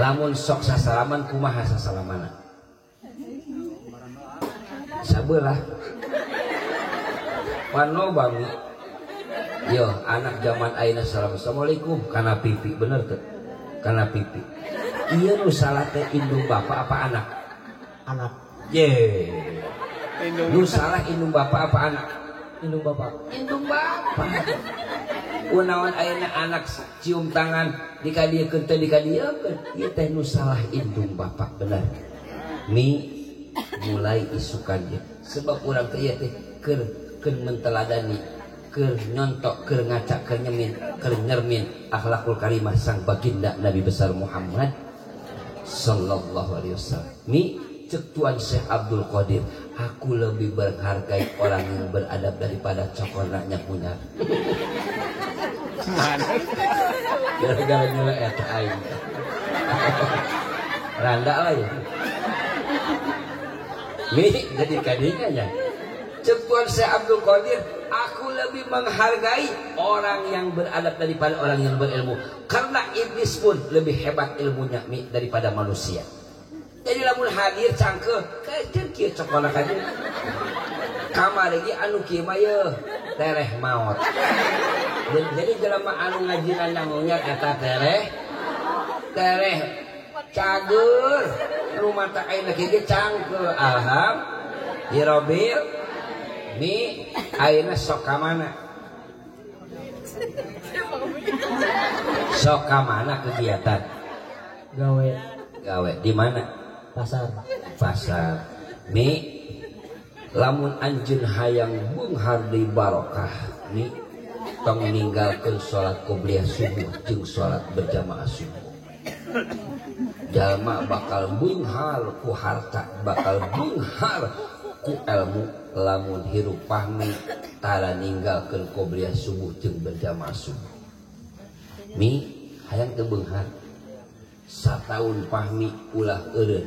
Lamun sok sasalaman kumaha sasalamana? Sabelah. Pano bami. Yo anak zaman ayeuna salam assalamualaikum kana pipi bener teu? Kana pipi. Ieu nu salah teh indung bapak apa anak? Anak. Ye. Nu salah indung bapak apa anak? Indung bapak. Indung bapak. Kunaon ayeuna anak cium tangan dikadiekeun teh dikadiekeun. Ieu teh nu salah indung bapak bener. Mi mulai isukan dia. Sebab urang teh ieu teh keur menteladani, keur nyontok, keur ngaca, keur nyemin, keur nyermin akhlakul karimah sang baginda Nabi besar Muhammad sallallahu alaihi wasallam. Mi cek Tuan Syekh Abdul Qadir, aku lebih menghargai orang yang beradab daripada cokornanya punya. Gara-gara nyela eta aing. Randa lah ya. Mi jadi kadinya nya. Cek Tuan Syekh Abdul Qadir, aku lebih menghargai orang yang beradab daripada orang yang berilmu. Karena iblis pun lebih hebat ilmunya mi daripada manusia. Jadi lamun hadir cangkeuh, kajeun kieu cokona kajeun. Kamari ge anu kieu mah yeuh tereh maot. Jadi jelema anu ngajina nyangonyak eta tereh tereh cager nu mata ayeuna kieu ge cangkeuh. Alhamdulillah. Mi ayeuna sok ka mana? Sok ka mana kegiatan? Gawe. Gawe di mana? Pasar. Pasar. Mi lamun anjeun hayang beunghar deui barokah mi tong ninggalkeun salat qobliyah subuh jeung salat berjamaah subuh. Jalma bakal beunghar ku harta, bakal beunghar ku ilmu lamun hirup Fahmi tara ninggalkeun qobliyah subuh jeung berjamaah subuh. Mi hayang teu beunghar. Sataun Fahmi ulah eureun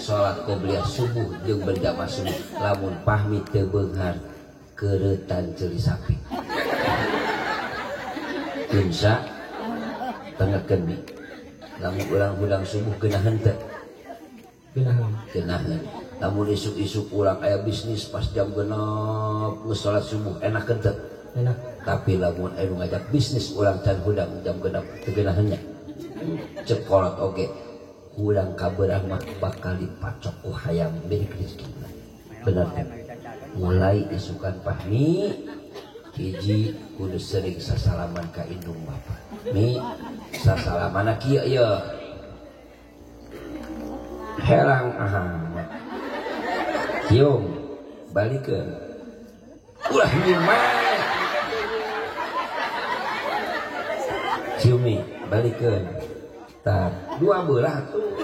salat qobliyah subuh jeung berjamaah subuh. Lamun Fahmi teu beunghar keureutan ceuli sapi. Insa tengekeun mi. Lamun urang hudang subuh geunaheun teu? Geunaheun. Geunaheun. Lamun isuk-isuk urang aya bisnis pas jam 6 geus salat subuh enakeun teu? Enak. Tapi lamun aya nu ngajak bisnis urang can hudang jam 6 teu geunaheun nya. Cek kolot oge. Hudang kabeurang mah bakal dipacok ku hayam milik rezekina. Bener teh? Mulai isukan Fahmi hiji kudu sering sasalaman ka indung bapa. Mi sasalamana kieu ieu. Herang ahamat. Cium balikeun. Ulah nyium mah. Cium mi balikeun. Tah dua belah tuh.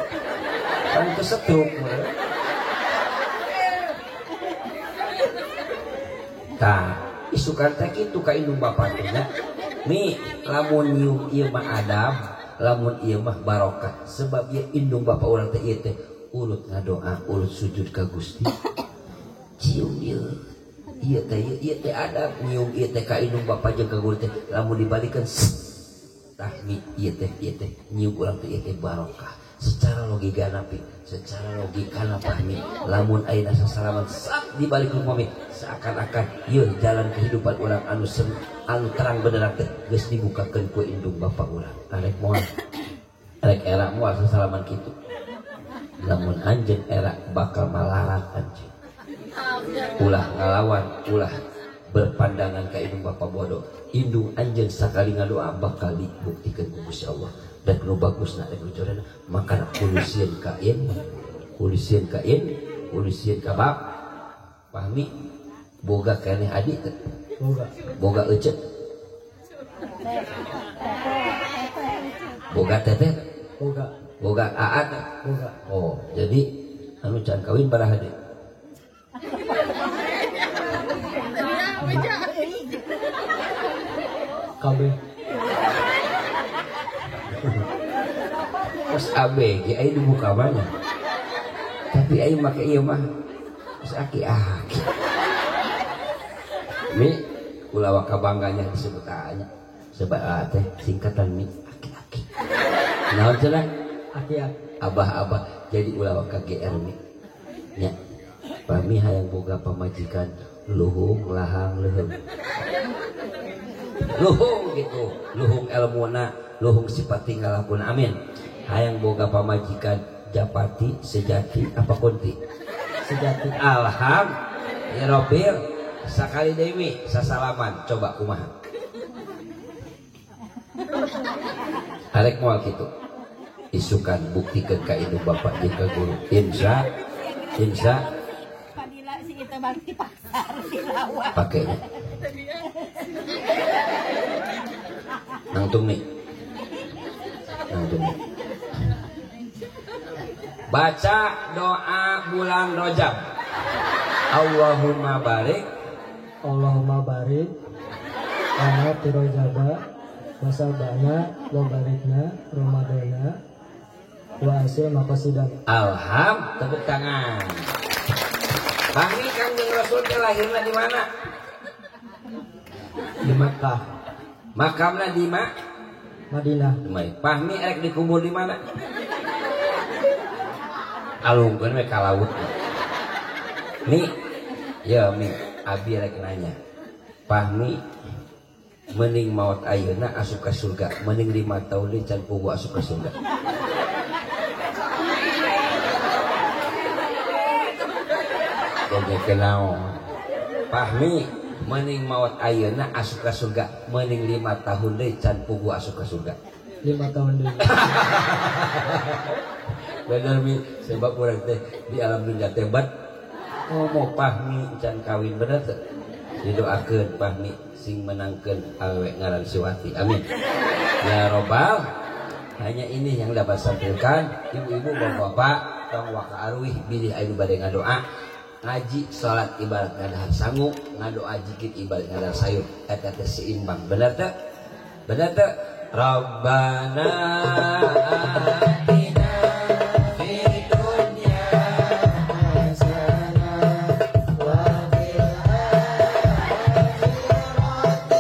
Kan kesetruk meureun. Tah isukan teh kitu ka indung bapa teh nya. Mi lamun nyium ieu mah adab, lamun ieu mah barokah. Sebab ieu indung bapa urang teh ieu teh urut ngadoa, urut sujud ka Gusti. Cium ieu. Ieu teh ieu teh adab nyium ieu teh ka indung bapa jeung ka guru teh lamun dibalikeun tah mi ieu teh nyium urang teh ieu teh barokah. Secara logika napi, secara logika pahmi, lamun ayeuna sasalaman sak dibalik ku mami, seakan-akan ieu jalan kehidupan urang anu anu terang benderang teh geus dibukakeun ku indung bapa urang. Arek moal. Arek era moal sasalaman kitu. Lamun anjeun era bakal malarat anjeun. Ulah ngalawan, ulah berpandangan ka indung bapa bodoh. Indung anjeun sakali ngadoa bakal dibuktikeun ku Gusti Allah. Dan nu bagusna rek jorena maka kudu sieun ka in, kudu sieun ka in, kudu sieun ka bap. Pahmi boga keneh adik teh? Boga. Boga euceut. Boga teteh? Boga. Boga aat? Boga. Oh, jadi anu can kawin baraha deui? Kabeh. Terus ABG ayo dibuka banyak. Tapi ayo make ieu mah terus aki-aki. Mi ulah waka bangganya disebut anya. Sebab teh singkatan mi aki-aki. Naon cenah? Aki-aki. Abah-abah. Jadi ulah waka GR mi. Nya. Pami hayang boga pamajikan luhung lahang leuheung. Luhung gitu, luhung elmuna, luhung sifat tinggal lakuna. Amin. Hayang boga pamajikan japati sejati apa kunti? Sejati. Alham ya Robbil sakali deui sasalaman coba kumaha. Arek moal kitu. Isukan buktikeun ka indung bapa jeung ka guru. Insya insya pakainya. Nangtung nih. Nangtung nih. Baca doa bulan Rajab. Allahumma barik. Allahumma barik lana fi Rajaba wa sabana wa barikna Ramadana wa asil maqasidan. Alham, tepuk tangan. Fahmi Kangjeng Rasul teh lahirna di mana? Di Makkah. Makamna di Madinah. Fahmi erek dikubur di mana? Alungkeun we ka laut. Mi, ya mi, abi rek nanya. Fahmi mending maot ayeuna asup ka surga, mending 5 tahun deui can puguh asup ka surga. Oke kenaon. Fahmi mending maot ayeuna asup ka surga, mending 5 tahun deui can puguh asup ka surga. 5 tahun deui. Bener mi, sebab urang teh di alam dunia teh bat ngomong Fahmi can kawin bener teh. Didoakeun Fahmi sing menangkeun awewe ngaran Siwati. Amin. Ya robbal. Hanya ini yang dapat sampaikan ibu-ibu bapak-bapak tong waka aruih bilih anu bade ngadoa. Ngaji salat ibarat ngadahar sangu, ngadoa jikir ibarat ngadahar sayur. Eta teh seimbang. Bener teh? Bener teh? Rabbana atina fid dunya hasanah wa fil akhirati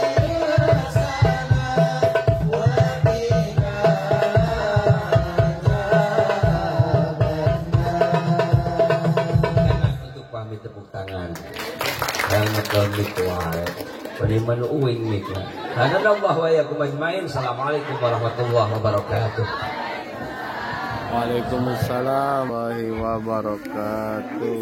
hasanah wa qina Fahmi tepuk tangan. Yang nyekel mik wae. Bani nu uing mik. Hadanallahu wa iyyakum ajmain. Assalamualaikum warahmatullahi wabarakatuh. Waalaikumsalam warahmatullahi wabarakatuh.